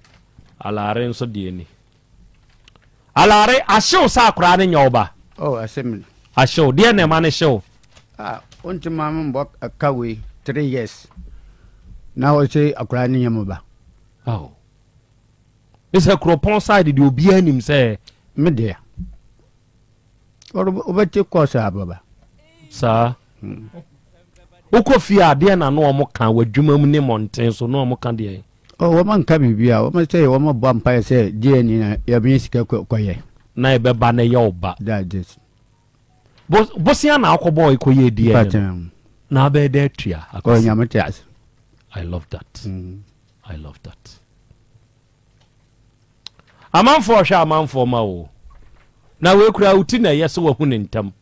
alare nso deɛ ni alare ahyew sɛ akoraa ne nyɛ ɔba oh, ahyew deɛ na ɛma no hyew ah, wonti ma mbɔ ka wei 3 years na ɔsɛ akoraa ne nyɛ mo ba oh. ne sɛ kuropɔn side deɛ obiara nim sɛ me deɛ Wobɛte kɔɔso ababa. Saa. Wokɔ fie a deɛ na no wɔn ka wɔ adwuma mu ne mmɔnten so no wɔn ka deɛ. Oh, wɔn nka biribi a wɔn sɛ wɔn bɔ mpaeɛ sɛ deɛ ni na yɛbɛnya sika kɔyɛ. Na ɛbɛba na ɛyɛ ɔba. That is. Bosia na akɔbɔ ekɔyɛ deɛ no. Na abɛyɛ dɛ atua. Oh, nyame te ase. I love that. Mm. I love that. Amanfoɔ hwɛ amanfoɔ ma o. Na wei koraa wo ti na ɛyɛ sɛ wahu ne ntɛm.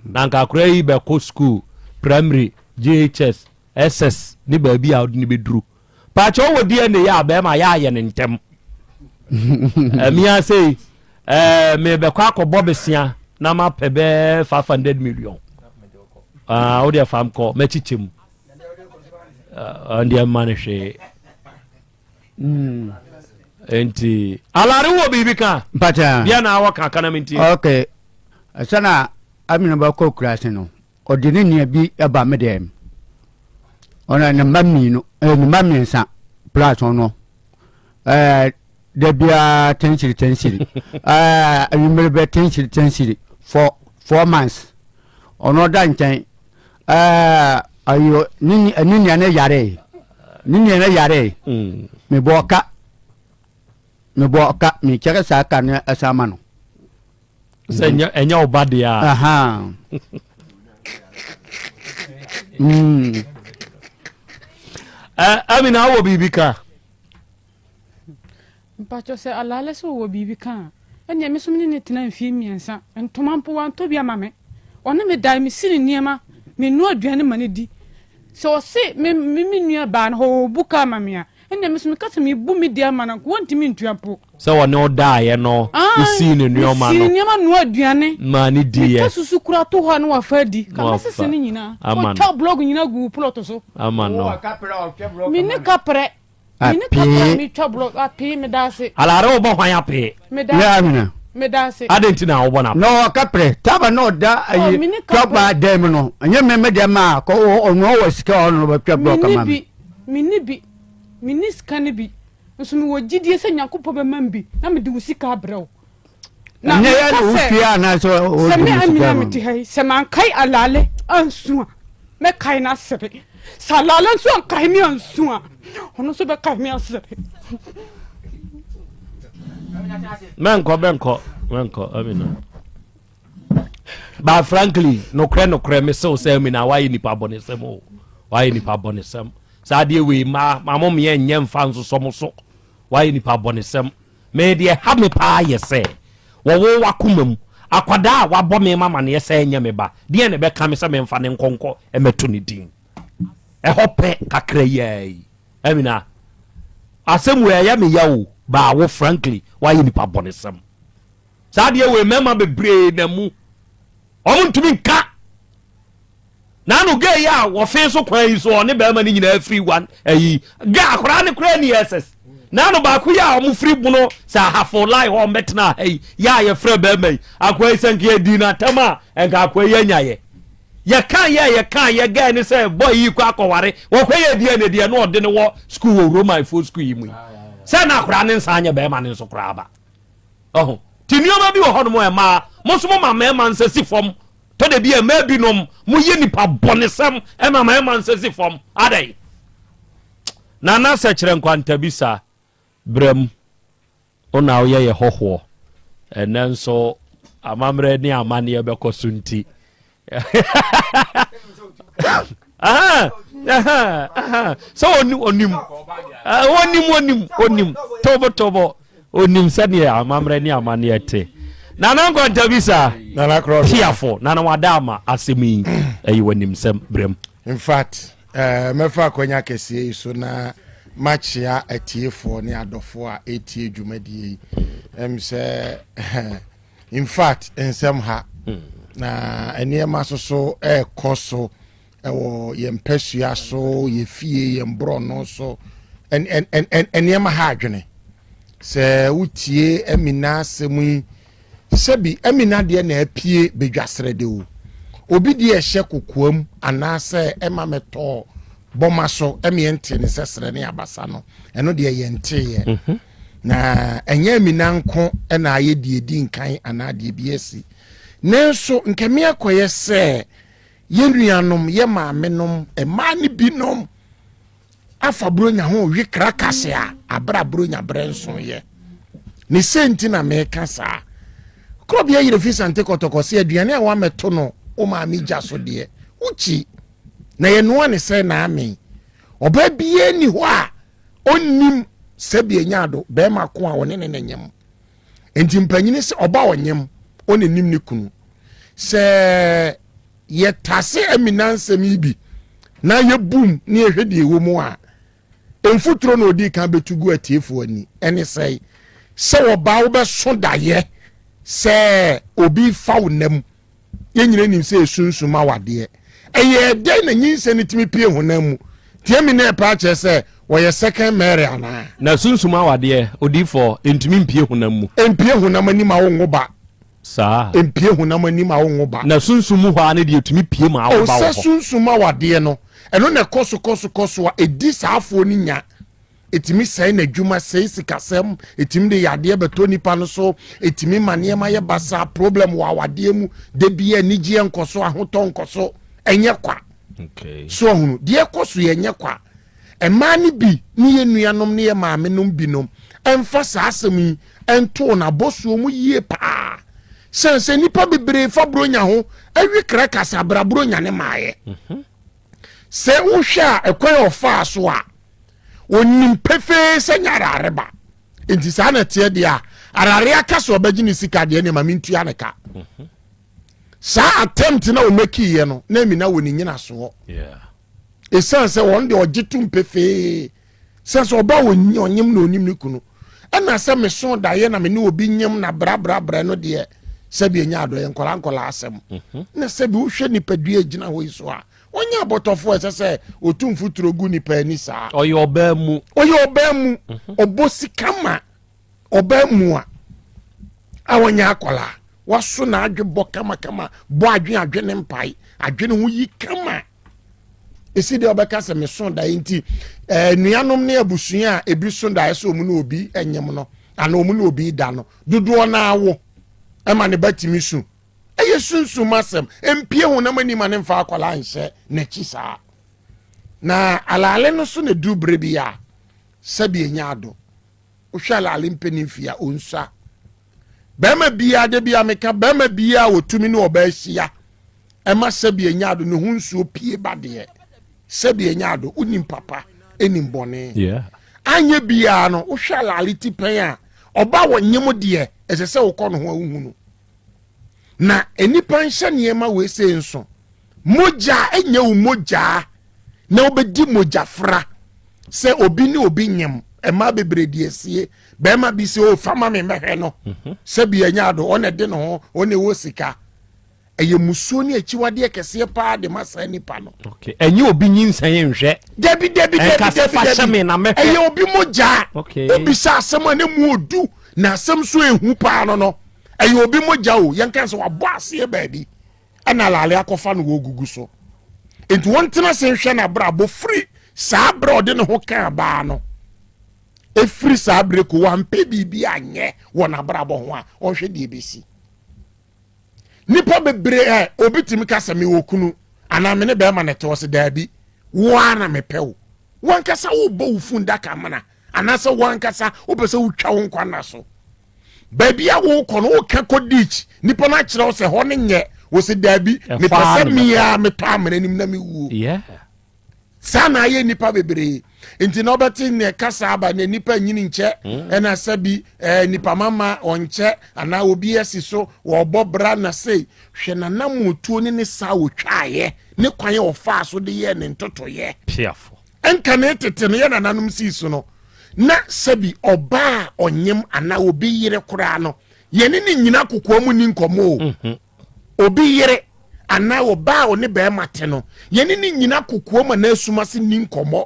Na anka akwadaa yi bɛkɔ school, primary, JHS, SS ne baabi a wode no bɛduru. Paakyɛ wowɔ DNA a bɛrima yɛ ayɛ ne ntɛm. Ɛmea sei ɛɛ mebɛkɔ akɔbɔ besia na mapɛ bɛɛ 500 million. Ah, wo deɛ fam kɔ mɛkyekyɛ mu. Ɔndeɛ mma no hwee. Mm. Nti alare wɔ biribi ka? Mpakyɛ. Deɛ na awɔ ka kana mi nti. Ok. Ɛsɛ Amina ba kɔ kurase no, ɔde ne nua bi ba me dɛm. Ɔno ne mma mmienu, eh, ne mma mmiɛnsa plus ɔno. Eh, da biara tɛnsiri tɛnsiri. Eh, anwummere bɛ tɛnsiri tɛnsiri for four months. Ɔno ɔda nkyɛn. Ɛɛ ayo ne ne nua no yaree ne nua no yaree mm. mebɔ ɔka mebɔ ɔka mekyɛrɛ saa ka no ɛsan ma no sɛ ɛnyɛ ɔba deɛ a mm. Amina wɔ biribi ka Mpakyɛw sɛ Alale sɛ ɔwɔ biribi ka a, ɛnneɛ me nso me ne no tena mfeɛ mmiɛnsa. Ntoma mpo wantɔ bi ama me. Ɔne me dae, mesi no nneɛma, menoa aduane ma no di. Sɛ ɔse me me me nua baa no hɔ ɔrebu ka ama me a, ɛnneɛ me nso meka sɛ mebu me deɛ ama no a, nka wɔntumi ntua mpo. Sɛ ɔne wo daeɛ no, wosii no nneɛma no. Mesii no nneɛma noa aduane. Maa no diiɛ. Metwa susu koraa to hɔ a na wafa adi. Ka mɛsese ne nyinaa. Ama no. Ɔtwa blɔg nyinaa gu wo plɔt so. Ama no. Menni kaprɛ. Apee. Alare wobɔ hwan apee? Yɛ amina. Adɛn nti na wobɔ no apee? Na ɔka prɛ taba na ɔda ayi tɔgba dan mu no ɛnyɛ me me deɛ ma kɔ ɔno ɔwɔ sika ɔno ɔbɛtwa blɔk ama me. Menni bi menni sika no bi nso mewɔ gyidie sɛ Nyankopɔn bɛma me bi na mede wo sika abrɛ wo. Na meka sɛ, sɛ me Amina mete ha yi, sɛ mankae Alale ansu a, mɛkae no asere. Sɛ Alale nso ankae me ansu a, ɔno nso bɛkae me asere. Mɛnkɔ, mɛnkɔ, mɛnkɔ, Amina. But frankly, nokorɛ nokorɛ me sew sɛ Amina wayɛ nipa bɔnesɛm o. Wayɛ nipa bɔnesɛm. Saa adeɛ wei ma ma mo meɛ nyɛ mfa nsosɔ mo so. Wayɛ nipa bɔnesɛm. Me deɛ ɛha me paa yɛ sɛ wɔwo w'akoma mu akwadaa a wabɔ me m'amaneɛ sɛ ɛnyɛ me ba, deɛn na ɛbɛka me sɛ memfa ne nkɔnkɔ mmɛto ne din? Ɛhɔ pɛ kakra yi ara yi. Amina, asɛm wei ɛyɛ me ya o, baa wo frankly woayɛ nipa bɔnesɛm. Saa adeɛ wei mmarima bebree na mu wɔn ntumi nka. Naano gay yi a wɔfe so kwan yi so ɔne bɛrima no nyinaa firi wan ayi gay akwaraa no koraa ni ss naano baako yi a wɔn firi bono sɛ ahafo lai hɔ wɔn ha yi yɛ a yɛfrɛ bɛrima yi akoa yi sɛ nka yɛdi n'atam a nka akoa yi anya yɛ yɛka yɛ yɛka yɛ gay ne sɛ bɔ yi kɔ akɔware wɔkɔ yɛ deɛ ne deɛ na ɔde ne wɔ sukuu wɔ romanfoɔ sukuu yi mu yi sɛ na akwaraa ne nsa anyɛ bɛrima ne nso koraa ba ɔho ti nneɛma bi wɔ hɔ nom ɛmaa mo nso mo ma mmarima nsa si fam Tɔ da bi a mmaa binom moyɛ nipa bɔnesɛm ɛma mmarima nsa si fam. Adɛn? Nana sɛ kyerɛ nkwantabisa brɛ mu. Wo na woyɛ yɛ hɔhoɔ. Ɛnnɛ nso amammerɛ ne amanneɛ bɛkɔ so nti. Sɛ onim onim onim onim onim tobotobo onim sɛdeɛ amammerɛ ne amanneɛ te. Nana Nkwantabisa Tiafo Nana wada ama asɛm yi ɛyɛ w'animsɛm brɛm. In fact, eh, mɛfa akwanya kɛseɛ yi so na makyea atiefoɔ ne adɔfoɔ a ɛtie dwumadie yi. Ɛm sɛ, in fact, nsɛm ha hmm. na nneɛma soso ɛrekɔ so ɛwɔ yɛn mpasua so, yɛ fie, yɛn borɔno so, nneɛma ha adwene. Sɛ wotie Amina asɛm yi Sɛbi, Amina deɛ na apue badwasrɛ de o. Obi deɛ ɛhyɛ kokoam anaasɛ ɛma mɛtɔɔ bɔma so ɛme yɛntee ne sɛ srɛ ne abasa no, ɛno deɛ yɛnteeɛ. Mhm. Na ɛnyɛ Amina nko na ayɛ deɛ ɛdi nkan anaa deɛ bi asi. Nanso nkɛme akɔyɛ sɛ yɛn nuanom, yɛ maamenom, mmaa no binom afa buronya ho we krakase a abere a buronya berɛ nso yɛ ne sɛ nti na meka saa korɔbea yerɛ fi sante kɔtɔkɔ sɛ aduane a woamɛto no wo maame gya so deɛ wokyi na yɛnoa ne sɛ naame ɔbaa biara ni hɔ a ɔnnim sɛbi ɛnya ado bɛrima ko a ɔne ne ne nyem nti mpanyini sɛ ɔba ɔnyem ɔne nim ne kunu sɛ Yɛtase amina nsɛm yi bi na yɛbum na yɛhwɛ deɛ ɛwɔ mu a, mfuturo na ɔdii kan bɛtu gu atiefoɔ ani. Ɛne sɛe? Sɛ ɔbaa wobɛso daeɛ sɛ obi fa wo nam. Yɛn nyina nim sɛ ɛsunsum awadeɛ. Ɛyɛɛ dɛn na nyinsɛn no tumi pue honam mu? Nti amina ɛpɛ akyerɛ sɛ wɔyɛ second Mary anaa? Na sunsum awadeɛ, odiyifoɔ, ɛntumi mpue honam mu. Ɛmpue honam ani ma wonwo ba. Saa. Mpue honam ani ma wonwo ba. Na sunsum mu hɔ ara no deɛ ɛtumi pue ma awo ba wɔ hɔ. Sɛ sunsum awadeɛ no, ɛno na ɛkɔ so kɔ so kɔ so a, ɛdi saa afoɔ no nya. Ɛtumi sɛe n'adwuma, sɛe sikasɛm, ɛtumi de yadeɛ bɛtɔ nipa no so, ɛtumi ma nneɛma yɛ basaa, problem wɔ awadeɛ mu, da biara anigyeɛ nkɔ so, ahotɔ nkɔ so, ɛnyɛ kwa. Okay. So ahunu, deɛ ɛkɔ so yɛ ɛnyɛ kwa. Mmaa no bi ne yɛn nuanom ne yɛn maamenom binom mfa saa asɛm yi nto wɔn abɔsoɔ mu yie paa. Sɛn sɛ nnipa bebree fa Buronya ho awi krakas abra Buronya ne maaeɛ. Mhm. Sɛ wohwɛ a ɛkwan a ɔfaa so a, ɔnim pefee sɛ nyɛ arare ba. Nti saa na ɛteɛ deɛ a, arare aka sɛ ɔbɛgye ne sika deɛ ne ma mentua ne ka. Mhm. Saa attempt na ɔmɛkiiɛ no, na Amina wɔ ne nyinasoɔ. Yeah. Esiane sɛ wɔn deɛ ɔgye tom pefee sɛ sɛ ɔba ɔnyi ɔnyem na onim ne kunu ɛna sɛ meso daeɛ na me ne obi nyem na brabrabrɛ no deɛ sɛbi ɛnyɛ adɔeɛ nkɔla nkɔla asɛm mhm. na sɛbi wohwɛ nipadua gyina hɔ yi so a ɔnyɛ abɔtɔfoɔ ɛsɛ sɛ ɔtu mfuturo gu nipa ani saa ɔyɛ ɔbaa mu ɔyɛ ɔbaa mu mhm. ɔbɔ sika ma ɔbaa mu a a ɔnyɛ akɔla waso n'adwe bɔ kamakama bɔ adwe adwe ne mpae adwe ne ho yi kama esi deɛ ɔbɛka sɛ meso daeɛ nti ɛɛ eh, nuanom ne abusua a ebi so daeɛ sɛ wɔn ne obi nyem no anaa wɔn ne obi da no dodoɔ no awo ɛma ne ba tumi su ɛyɛ sunsum asɛm mpie honam anim a ne nfa akwadaa nhyɛ n'akyi saa na alaale no so na duru bere bi a sɛbi enya ado wohwɛ alaale mpanin fie a onsua bɛrima biara de bia meka bɛrima biara wɔtumi ne ɔbaa hyia ɛma sɛbi enya ado ne ho nsuo pie ba deɛ sɛbi enya ado wonim papa ɛnim bɔne anyɛ biara no wohwɛ alaale ti pɛn a ɔba wɔ nyem deɛ ɛsɛ sɛ wokɔ no ho a wohu no na nnipa nhyɛ nneɛma wei sei nso mogya ɛnyɛ wo mogyaa na wobɛdi mogyafra sɛ obi ne obi nyem mmaa bebree di asie bɛrima bi sɛ o oh, fa ma me mɛhwɛ no mhm. sɛ bi anya ado ɔna ɛde ne ho ɔna ɛwɔ sika ɛyɛ musuo ne akyiwadeɛ kɛseɛ paa de ma saa nipa no. ɛnyɛ obi nyinsɛn nhwɛ. dabi dabi dabi dabi dabi ɛyɛ obi mogya obisa asɛm a ne mu odu na asɛm so ehu paa no no ɛyɛ obi mogya o yɛn kan sɛ wabɔ aseɛ baabi. ɛna alaale akɔfa no wɔgugu so nti wɔntena se nhwɛ n'abrabɔ firi saa berɛ ɔde ne ho kaa baa no ɛfiri saa berɛ ko wampɛ biribi anyɛ wɔ n'abrabɔ ho a ɔnhwɛ deɛ ɛbɛsi nipa bebree ɛ obi tumi ka sɛ mewɔ kunu anaa me ne bɛrima na ɛte hɔ sɛ daabi wo ara na mepɛ wo wankasa wobɔ wo fun daka mana anaasɛ wankasa wopɛ sɛ wotwa wo nkwa nna so. Baabi a wokɔ no woka kɔ ditch, nipa no akyerɛ wo sɛ hɔ no nyɛ, wo se daabi, mepɛ sɛ mea metɔ amena nim na mewuo. Saa na ayɛ nnipa bebree nti na ɔbɛte nea kasa aba na nnipa nyini nkyɛ hmm. ɛna sɛ bi ɛɛ eh, nipa mama ɔnkyɛ anaa obi asi so wɔbɔ bra na sei hwɛ nanamotuo ne ne saa wɔtwaeɛ ne kwan a ɔfaa so de yɛɛ ne ntotoyɛ piafo ɛnka ne tete no yɛ nananom sii so no na sɛbi ɔbaa ɔnyem anaa obi yere koraa no yɛne ne nyina kokoa mu ni nkɔmmɔ o mhm. Obi yere anaa ɔbaa a ɔne barima te no, yɛne no nnyina kokoam anaa sum ase nni nkɔmmɔ.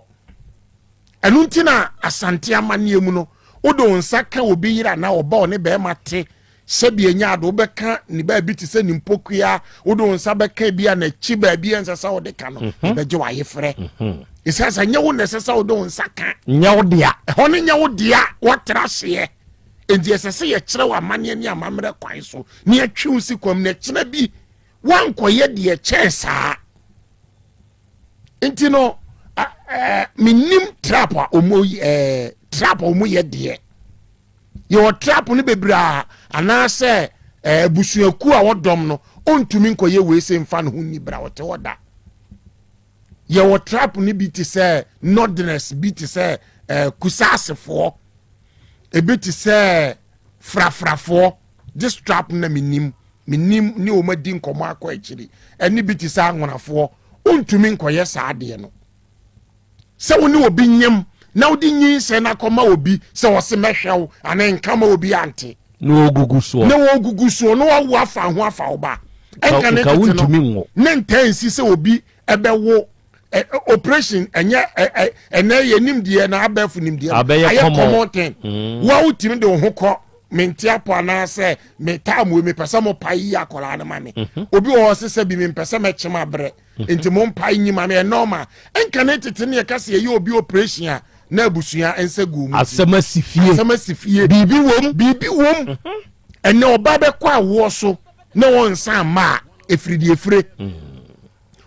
Ɛno nti na Asante amanneɛ mu no, wode wo nsa ka obi yere anaa ɔba a ɔne barima te sɛbi ɛnyɛ ade, wobɛka ne baabi te sɛ ne mpokua, wode wo nsa bɛka bi a n'akyi baabi a ɛnsɛ sɛ wode ka no, mhm. ɛbɛgye w'ayefrɛ. Mhm. Ɛsiane sɛ nyɛ wo na ɛsɛ sɛ wode wo nsa ka. Nyɛ wo dea. Ɛhɔ no nyɛ wo dea, woatra aseɛ. Enti ɛsɛ sɛ yɛkyerɛ wo amanneɛ ne amammerɛ kwan so na yɛtwe wo si kwam na ɛkyena bi woankɔyɛ deɛ ɛkyɛn saa. Nti no menim trap a ɔmo ɛɛ trap a ɔmo yɛ deɛ yɛwɔ trap no bebree a anaasɛ ɛɛ abusuakuo a wɔdɔm no ɔntumi nkɔyɛ wei sɛ nfa ne ho nni bra ɔte hɔ da. Yɛwɔ trap no bi te sɛ northerners bi te sɛ ɛɛ kusaasefoɔ. Ebi te sɛ frafrafoɔ, this trap na menim, menim ne wɔn adi nkɔmmɔ akɔ akyiri, ɛne bi te sɛ anwonafoɔ, wontumi nkɔyɛ saa adeɛ no. Sɛ wo ne obi nyem na wode nyinsɛn no akɔma obi sɛ ɔse mɛhwɛ wo anaa nka ma obi ante. Na wɔgugu soɔ. Na wɔgugu soɔ na wawo afa ho afa wo ba. Ɛnka ne tete no, ne ntaa nsi sɛ obi ɛbɛwo operation ɛnyɛ ɛnɛ yɛ nimdeɛ na abɛɛfo nimdeɛ ayɛ common thing mm. wo a wotumi de wo ho kɔ mente apɔ anaasɛ metaa mu mepɛ sɛ mo pae yi akwaraa no ma me mhm. obi wɔ hɔ sɛ sɛ bi mempɛ sɛ mɛkyem abrɛ mhm. nti mo mpae nyi ma me ɛnɔɔma ɛnka ne tete ne yɛka sɛ yɛyɛ obi operation a na abusua nsa gu mu asɛm asi fie asɛm asi fie biribi wom biribi wom mhm. ɛnɛ ɔba bɛkɔ awoɔ so na wɔn nsa mma a ɛfiri deɛ ɛfire mm.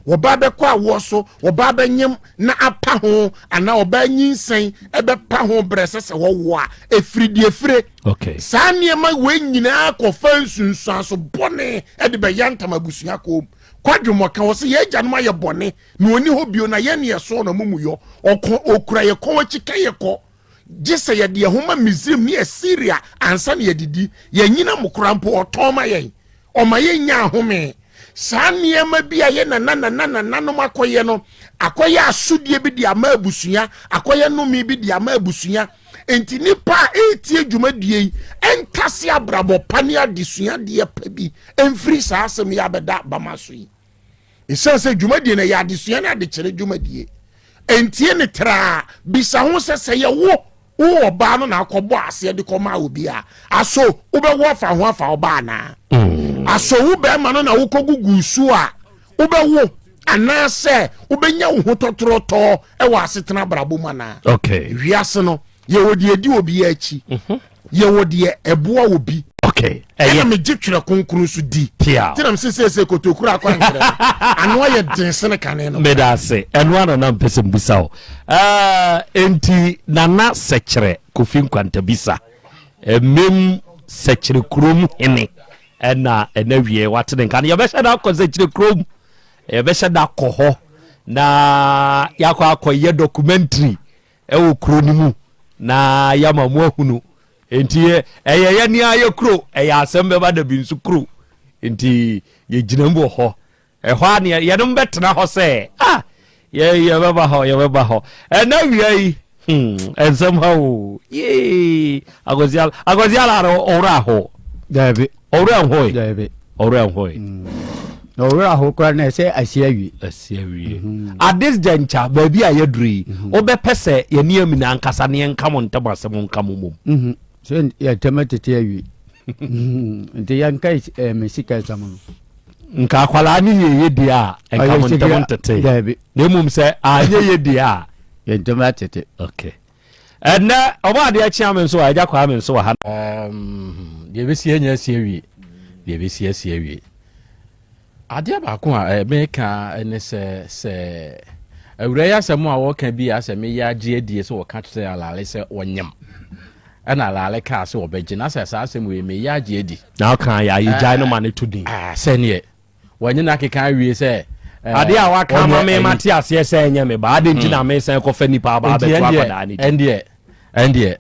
Wɔba bɛkɔ awoɔ so, wɔba bɛnyem na apa ho, anaa ɔbaa nyinsɛn ɛbɛpa ho berɛ ɛsɛ sɛ wɔwo a, ɛfiri deɛ ɛfire. Okay. Saa nneɛma wei nyinaa kɔfa nsunsuanso bɔne de bɛyantam abusua kɔn mu. Kwadwom ɔka wɔ sɛ yɛn agyanom ayɛ bɔne na ɔni hɔ bio na yɛn ne yɛsoo no amumuyɔ. Ɔkɔ ɔkura yɛ kɔn akyi ka yɛ kɔ. Gye sɛ yɛde yɛn ho ma Misraim ne Asiria ansa na yɛadidi. Yɛn anyinam koraa mpo, ɔtɔn ma yɛn. Ɔma yennya ahome. Saa nneɛma bi a yɛn nana-nana-nananom akɔyɛ no, akɔyɛ asodie bi de ama abusua, akɔyɛ nnome bi de ama abusua. Enti nnipa a ɛretie dwumadie yi ntase abrabɔ pa ne adesuadeɛ pa bi mfiri saa asɛm yi abɛda bama so yi. Esiane sɛ dwumadie no ɛyɛ adesua ne adekyerɛ dwumadie ntie ne traa, bisa ho sɛ, sɛ yɛ wo, wo ɔbaa no na akɔbɔ aseɛ de kɔmaa obi a, aso wobɛwo afa ho afa ɔbaa anaa? Mm. Aso wo bɛrima no na wokɔgugu su a, wobɛwo anaasɛ wobɛnya wo ho tɔtorɔtɔɔ wɔ asetena abrabɔ mu anaa? Okay. Wiase no, yɛwɔ deɛ ɛdi obiara akyi. Mhm. Yɛwɔ deɛ ɛboa obi. Okay. Ɛna megye twerɛ kronkron so di. Tia. Nti na mese seesei kotokuro akwankyerɛ no, ano ayɛ den sene kane no. Meda ase. Ɛno ara na mpɛ sɛ mbisa wo. Enti Nana Sɛkyerɛ Kofi Nkwantabisa, Mmem Sɛkyerɛ kurom hene, ɛna ɛna wie wate ne nka no. Yɛbɛhyɛ da akɔ Sɛkyerɛ kurom. Yɛbɛhyɛ da akɔ hɔ na yɛakɔ akɔyɛ documentary ɛwɔ kuro no mu na yɛama mo ahunu. Enti ɛyɛ yɛ nea yɛ kuro, ɛyɛ asɛm bɛba da bi nso kuro. Enti yɛgyina mu wɔ hɔ. Ɛhɔ a ne yɛnom bɛtena hɔ sɛ, ah, yɛ yɛbɛba hɔ, yɛbɛba hɔ. Ɛna wia yi, hmm, ɛnsɛm ha o. Yee, akwasi ala, akwasi ala no ɔwura aho. Daabi. Ɔwura nhoe. Daabi. Ɔwura nhoe. Mm. Na ɔwura aho koraa na ɛsɛ asi awie. Asi awie. Mm-hmm. At this juncture, baabi a yɛduru yi, mm-hmm. wobɛpɛ sɛ yɛne amina ankasa ne yɛnka mo ntam asɛm nka mo mmom. Mm-hmm. Sɛ yɛtɛm atete awie. Nti yɛnka eh, me sika asɛm no. Nka akwadaa ne yɛ yɛ deɛ a nka mo ntam ntete. Daabi. Na mmom sɛ anyɛ yɛ deɛ a. Yɛntɛm atete. Okay. Ɛnɛ ɔbɔ adeɛ kyea me nso a agya kwaa me nso wɔ ha. Um, deɛ ɛbɛsi anya asi awie deɛ ɛbɛsi asi awie adeɛ baako a eh, meka ne sɛ sɛ awura yi asɛm a wɔka bi a sɛ meyɛ agye adie sɛ wɔka kyerɛ alale sɛ wɔnyem. Ɛna Laale kaa sɛ ɔbɛgye na sɛ saa asɛm wei meyɛ agye adi. Na ɔka yɛ a yɛgyae no ma no to din. Ah, sɛneɛ wɔnye no akeka awie sɛ Adeɛ a waka ama me mate aseɛ sɛ ɛnyɛ me ba, adɛn nti na mesan kɔfa nipa aba abɛto akwadaa no din? Ɛndeɛ, ɛndeɛ,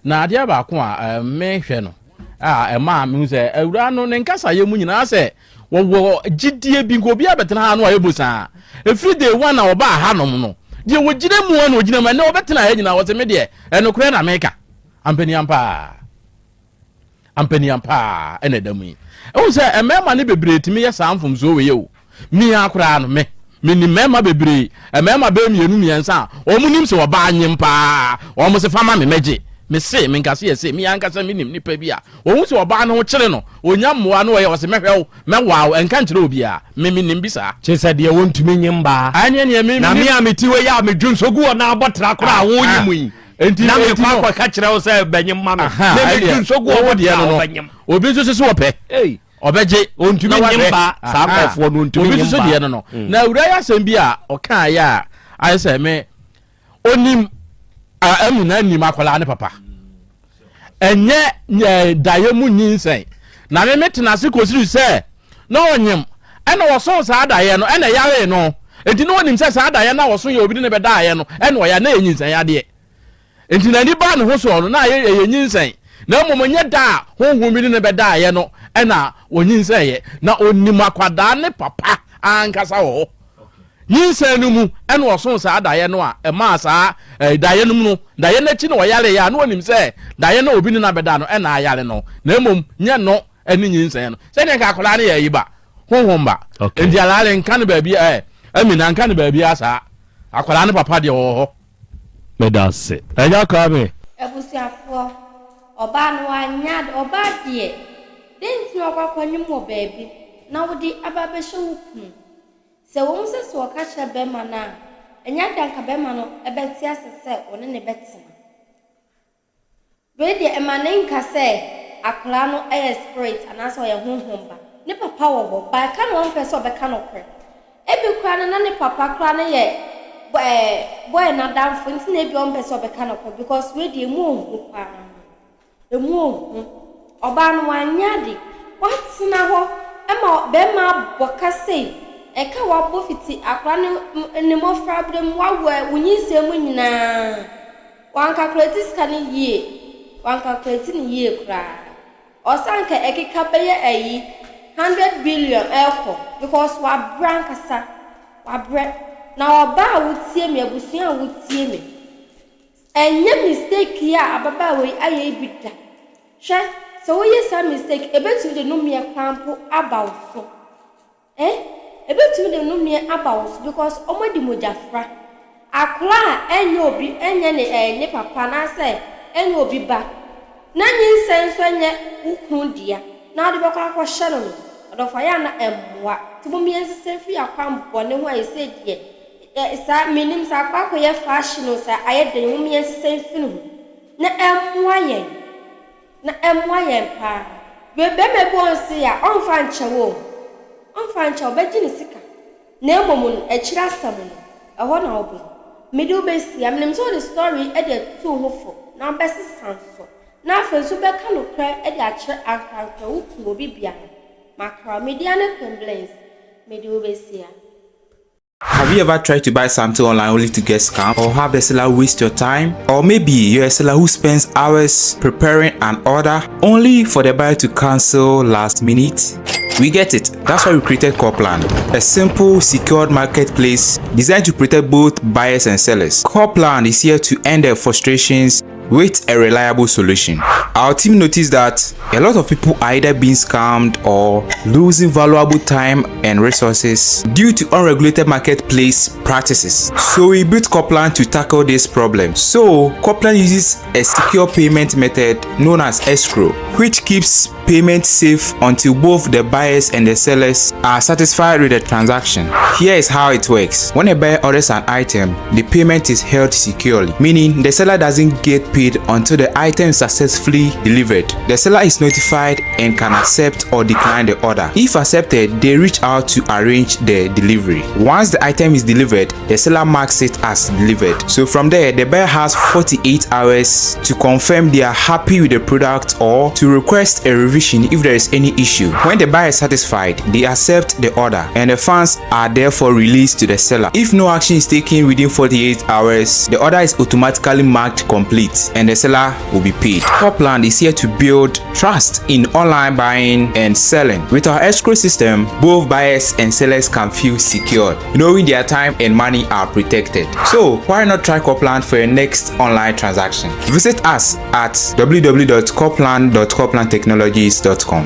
na adeɛ baako a mehwɛ no a ɛmaa mehu sɛ awuraa no ne nkasayɛ mu nyinaa sɛ wɔwɔ gyidie bi, nka obiara bɛtena ha no ayɛ bosaa. Ɛfiri day one a ɔbaa hanom no, deɛ wɔgyina mu a na ɔgyina mu, ɛnɛ ɔbɛtena ha nyinaa ɔse me deɛ ɛnokorɛ na meka. Ampaniampa a. Ampaniampa a ɛna ɛda mu yi. Ɛhu sɛ mmarima no bebree tumi yɛ saa mfomsoɔ wei o. Me ara koraa no, me, menim mmarima bebree, mmarima bɛyɛ mmienu mmiɛnsa a wɔn nim sɛ ɔbaa nyem paa, wɔn se fa ma me mɛgye. Me se, me nkase yɛ se, me ankasa menim nipa bi a, wɔhu sɛ ɔbaa no ho kyere no, ɔnya mmoa no ɔyɛ, ɔse mɛhwɛ wo, mɛwaa wo, ɛnka nkyerɛ obiara. Me, menim bi saa. Kye sɛ deɛ wɔntumi nye mmaa. Ɛneɛ neɛ me, Na me a mete hɔ yi a medwo nso gu wɔ nan abɔtena koraa a wonyem yi. Enti, na enti mekɔ no, akɔka kyerɛ wo sɛ bɛnyem ma me. Aha, Me ɛdeɛ, medwo nso gu wo wɔ deɛ bɔtena no a no, wobɛnyem. obi nso so sɛ ɔpɛ. Ei. Ɔbɛgye. Ɔntumi na nye wahwɛ. mmaa. Saa Aha. nkurɔfoɔ no, ɔntumi Obi nye nso so mmaa. deɛ no no. Na awura yi asɛm bi a ɔkaeɛ a ayɛ sɛ me onim a Amina nim akwadaa ne papa. Ɛnyɛ eh, daeɛ mu nyinsɛn. Na me metena ase kɔsiri sɛ na ɔnyem ɛna ɔsoo saa daeɛ no ɛna ɛyaree no. Enti na ɔnim sɛ saa daeɛ no a ɔso yɛ obi de ne bɛdaeɛ no ɛna ɔya na ɛyɛ nyinsɛn adeɛ. Enti n'ani baa ne ho soɔ no, na ayɛ ɛyɛ nyinsɛn, na mmom ɛnyɛ da a honhom bi ne no bɛdaeɛ no na ɔnyinsɛneeɛ. Na ɔnim akwadaa ne papa ankasa wɔ hɔ. Nyinsɛn no mu na ɔsoo saa daeɛ no a ɛmaa saa eh, daeɛ no mu no, daeɛ no akyi na ɔyareeɛ a na ɔnim sɛ daeɛ no a obi ne no abɛda no na ayare no, na mmom nyɛ no ne nyinsɛn no. Sɛdeɛ nka akwadaa no yɛ ayi ba, honhom ba. Okay. Enti alaale nka no baabi eh, Amina nka no baabi a saa. Akwadaa no papa deɛ ɔwɔ hɔ. Meda ase. Agya Kwame. Abusuafoɔ, ɔbaa no wanyɛ ade, ɔbaa deɛ, dɛn nti na wakɔ akɔnyem wɔ baabi na wode aba abɛhyɛ wo kunu? Sɛ ɛwɔ mu sɛ sɛ ɔka kyerɛ bɛrima no a, ɛnyɛ ade a anka bɛrima no bɛte ase sɛ ɔne no bɛtena. Wei deɛ ɛma ne nka sɛ akwadaa no yɛ spirit anaasɛ ɔyɛ honhom ba. Ne papa wɔ hɔ, but ɛka na ɔmpɛ sɛ ɔbɛka nokorɛ. Ebi koraa no na ne papa koraa no yɛ ɛɛ boy no adamfo nti na ebi ɔmpɛ sɛ ɔbɛka nokorɛ because wei deɛ emu ɔhu paa. Emu ɔhu. Ɔbaa no wanyɛ ade. Watena hɔ ma bɛrima abɔ ka sei. Ɛka wabɔ fiti akwadaa no ne mmɔfra berɛ mu, wawo wo nyinsɛn mu nyinaa. Wankakuleti sika no yie, wankakuleti no yie koraa. Ɔsɛ anka ɛkeka bɛyɛ ayi hundred billion ɛkɔ because wabrɛ ankasa, wabrɛ. Na ɔbaa a wotie me, abusua a wotie me, ɛnyɛ mistake yi a ababaawa yi ayɛ yi bi da. Hwɛ, sɛ woyɛ saa mistake, ɛbɛtumi de nomeɛ koraa mpo aba wo so. Eh ebetumi de nnomeɛ aba wo so because ɔmo adi mogya fra. Akora a ɛnyɛ obi ɛnyɛ ne eh ne papa anaasɛ ɛnyɛ obi ba na nyinsɛn nso ɛnyɛ wo kunu dea na wode bɛkɔ akɔ hyɛ no no ɔdɔfo ayɛ a na ɛmmoa nti mom yɛnsesa mfiri akwan bɔne ho a ɛsei deɛ eh saa mennim sɛ akɔ akɔyɛ fashion o sɛ ayɛ dɛn mom yɛnsesa mfiri ho na ɛmmoa yɛn. Na ɛmmoa yɛn paa. Wei bɛrima bi ɔnse a ɔnfa nkyɛ wo o, ɔnfa nkyɛ wo, ɔbɛgye ne sika. Na mmom no akyire asɛm no, ɛhɔ na wobɛhu. Mede wo bɛsi ha, menim sɛ wode story yi de atutu wo ho fo na wobɛsesa nso. Na afei nso wobɛka nokorɛ de akyerɛ ankorankorɛ, wo kunu, obi biara. Makra wo, me din ane Queen Blings, mede wo bɛsi ha. Have you ever tried to buy something online only to get scammed or have the seller waste your time? Or maybe you're a seller who spends hours preparing an order only for the buyer to cancel last minute? We get it. That's why we created Corplan, a simple, secured marketplace designed to protect both buyers and sellers. Corplan is here to end their frustrations with a reliable solution. Our team noticed that a lot of people are either being scammed or losing valuable time and resources due to unregulated marketplace practices. So we built Coplan to tackle this problem. So Coplan uses a secure payment method known as escrow, which keeps payment safe until both the buyers and the sellers are satisfied with the transaction. Here is how it works. When a buyer orders an item, the payment is held securely, meaning the seller doesn't get paid paid until the item is successfully delivered. The seller is notified and can accept or decline the order. If accepted, they reach out to arrange the delivery. Once the item is delivered, the seller marks it as delivered. So from there, the buyer has 48 hours to confirm they are happy with the product or to request a revision if there is any issue. When the buyer is satisfied, they accept the order and the funds are therefore released to the seller. If no action is taken within 48 hours, the order is automatically marked complete and the seller will be paid. Copland is here to build trust in online buying and selling. With our escrow system, both buyers and sellers can feel secured, knowing their time and money are protected. So why not try Copland for your next online transaction? Visit us at www.copland.coplandtechnologies.com.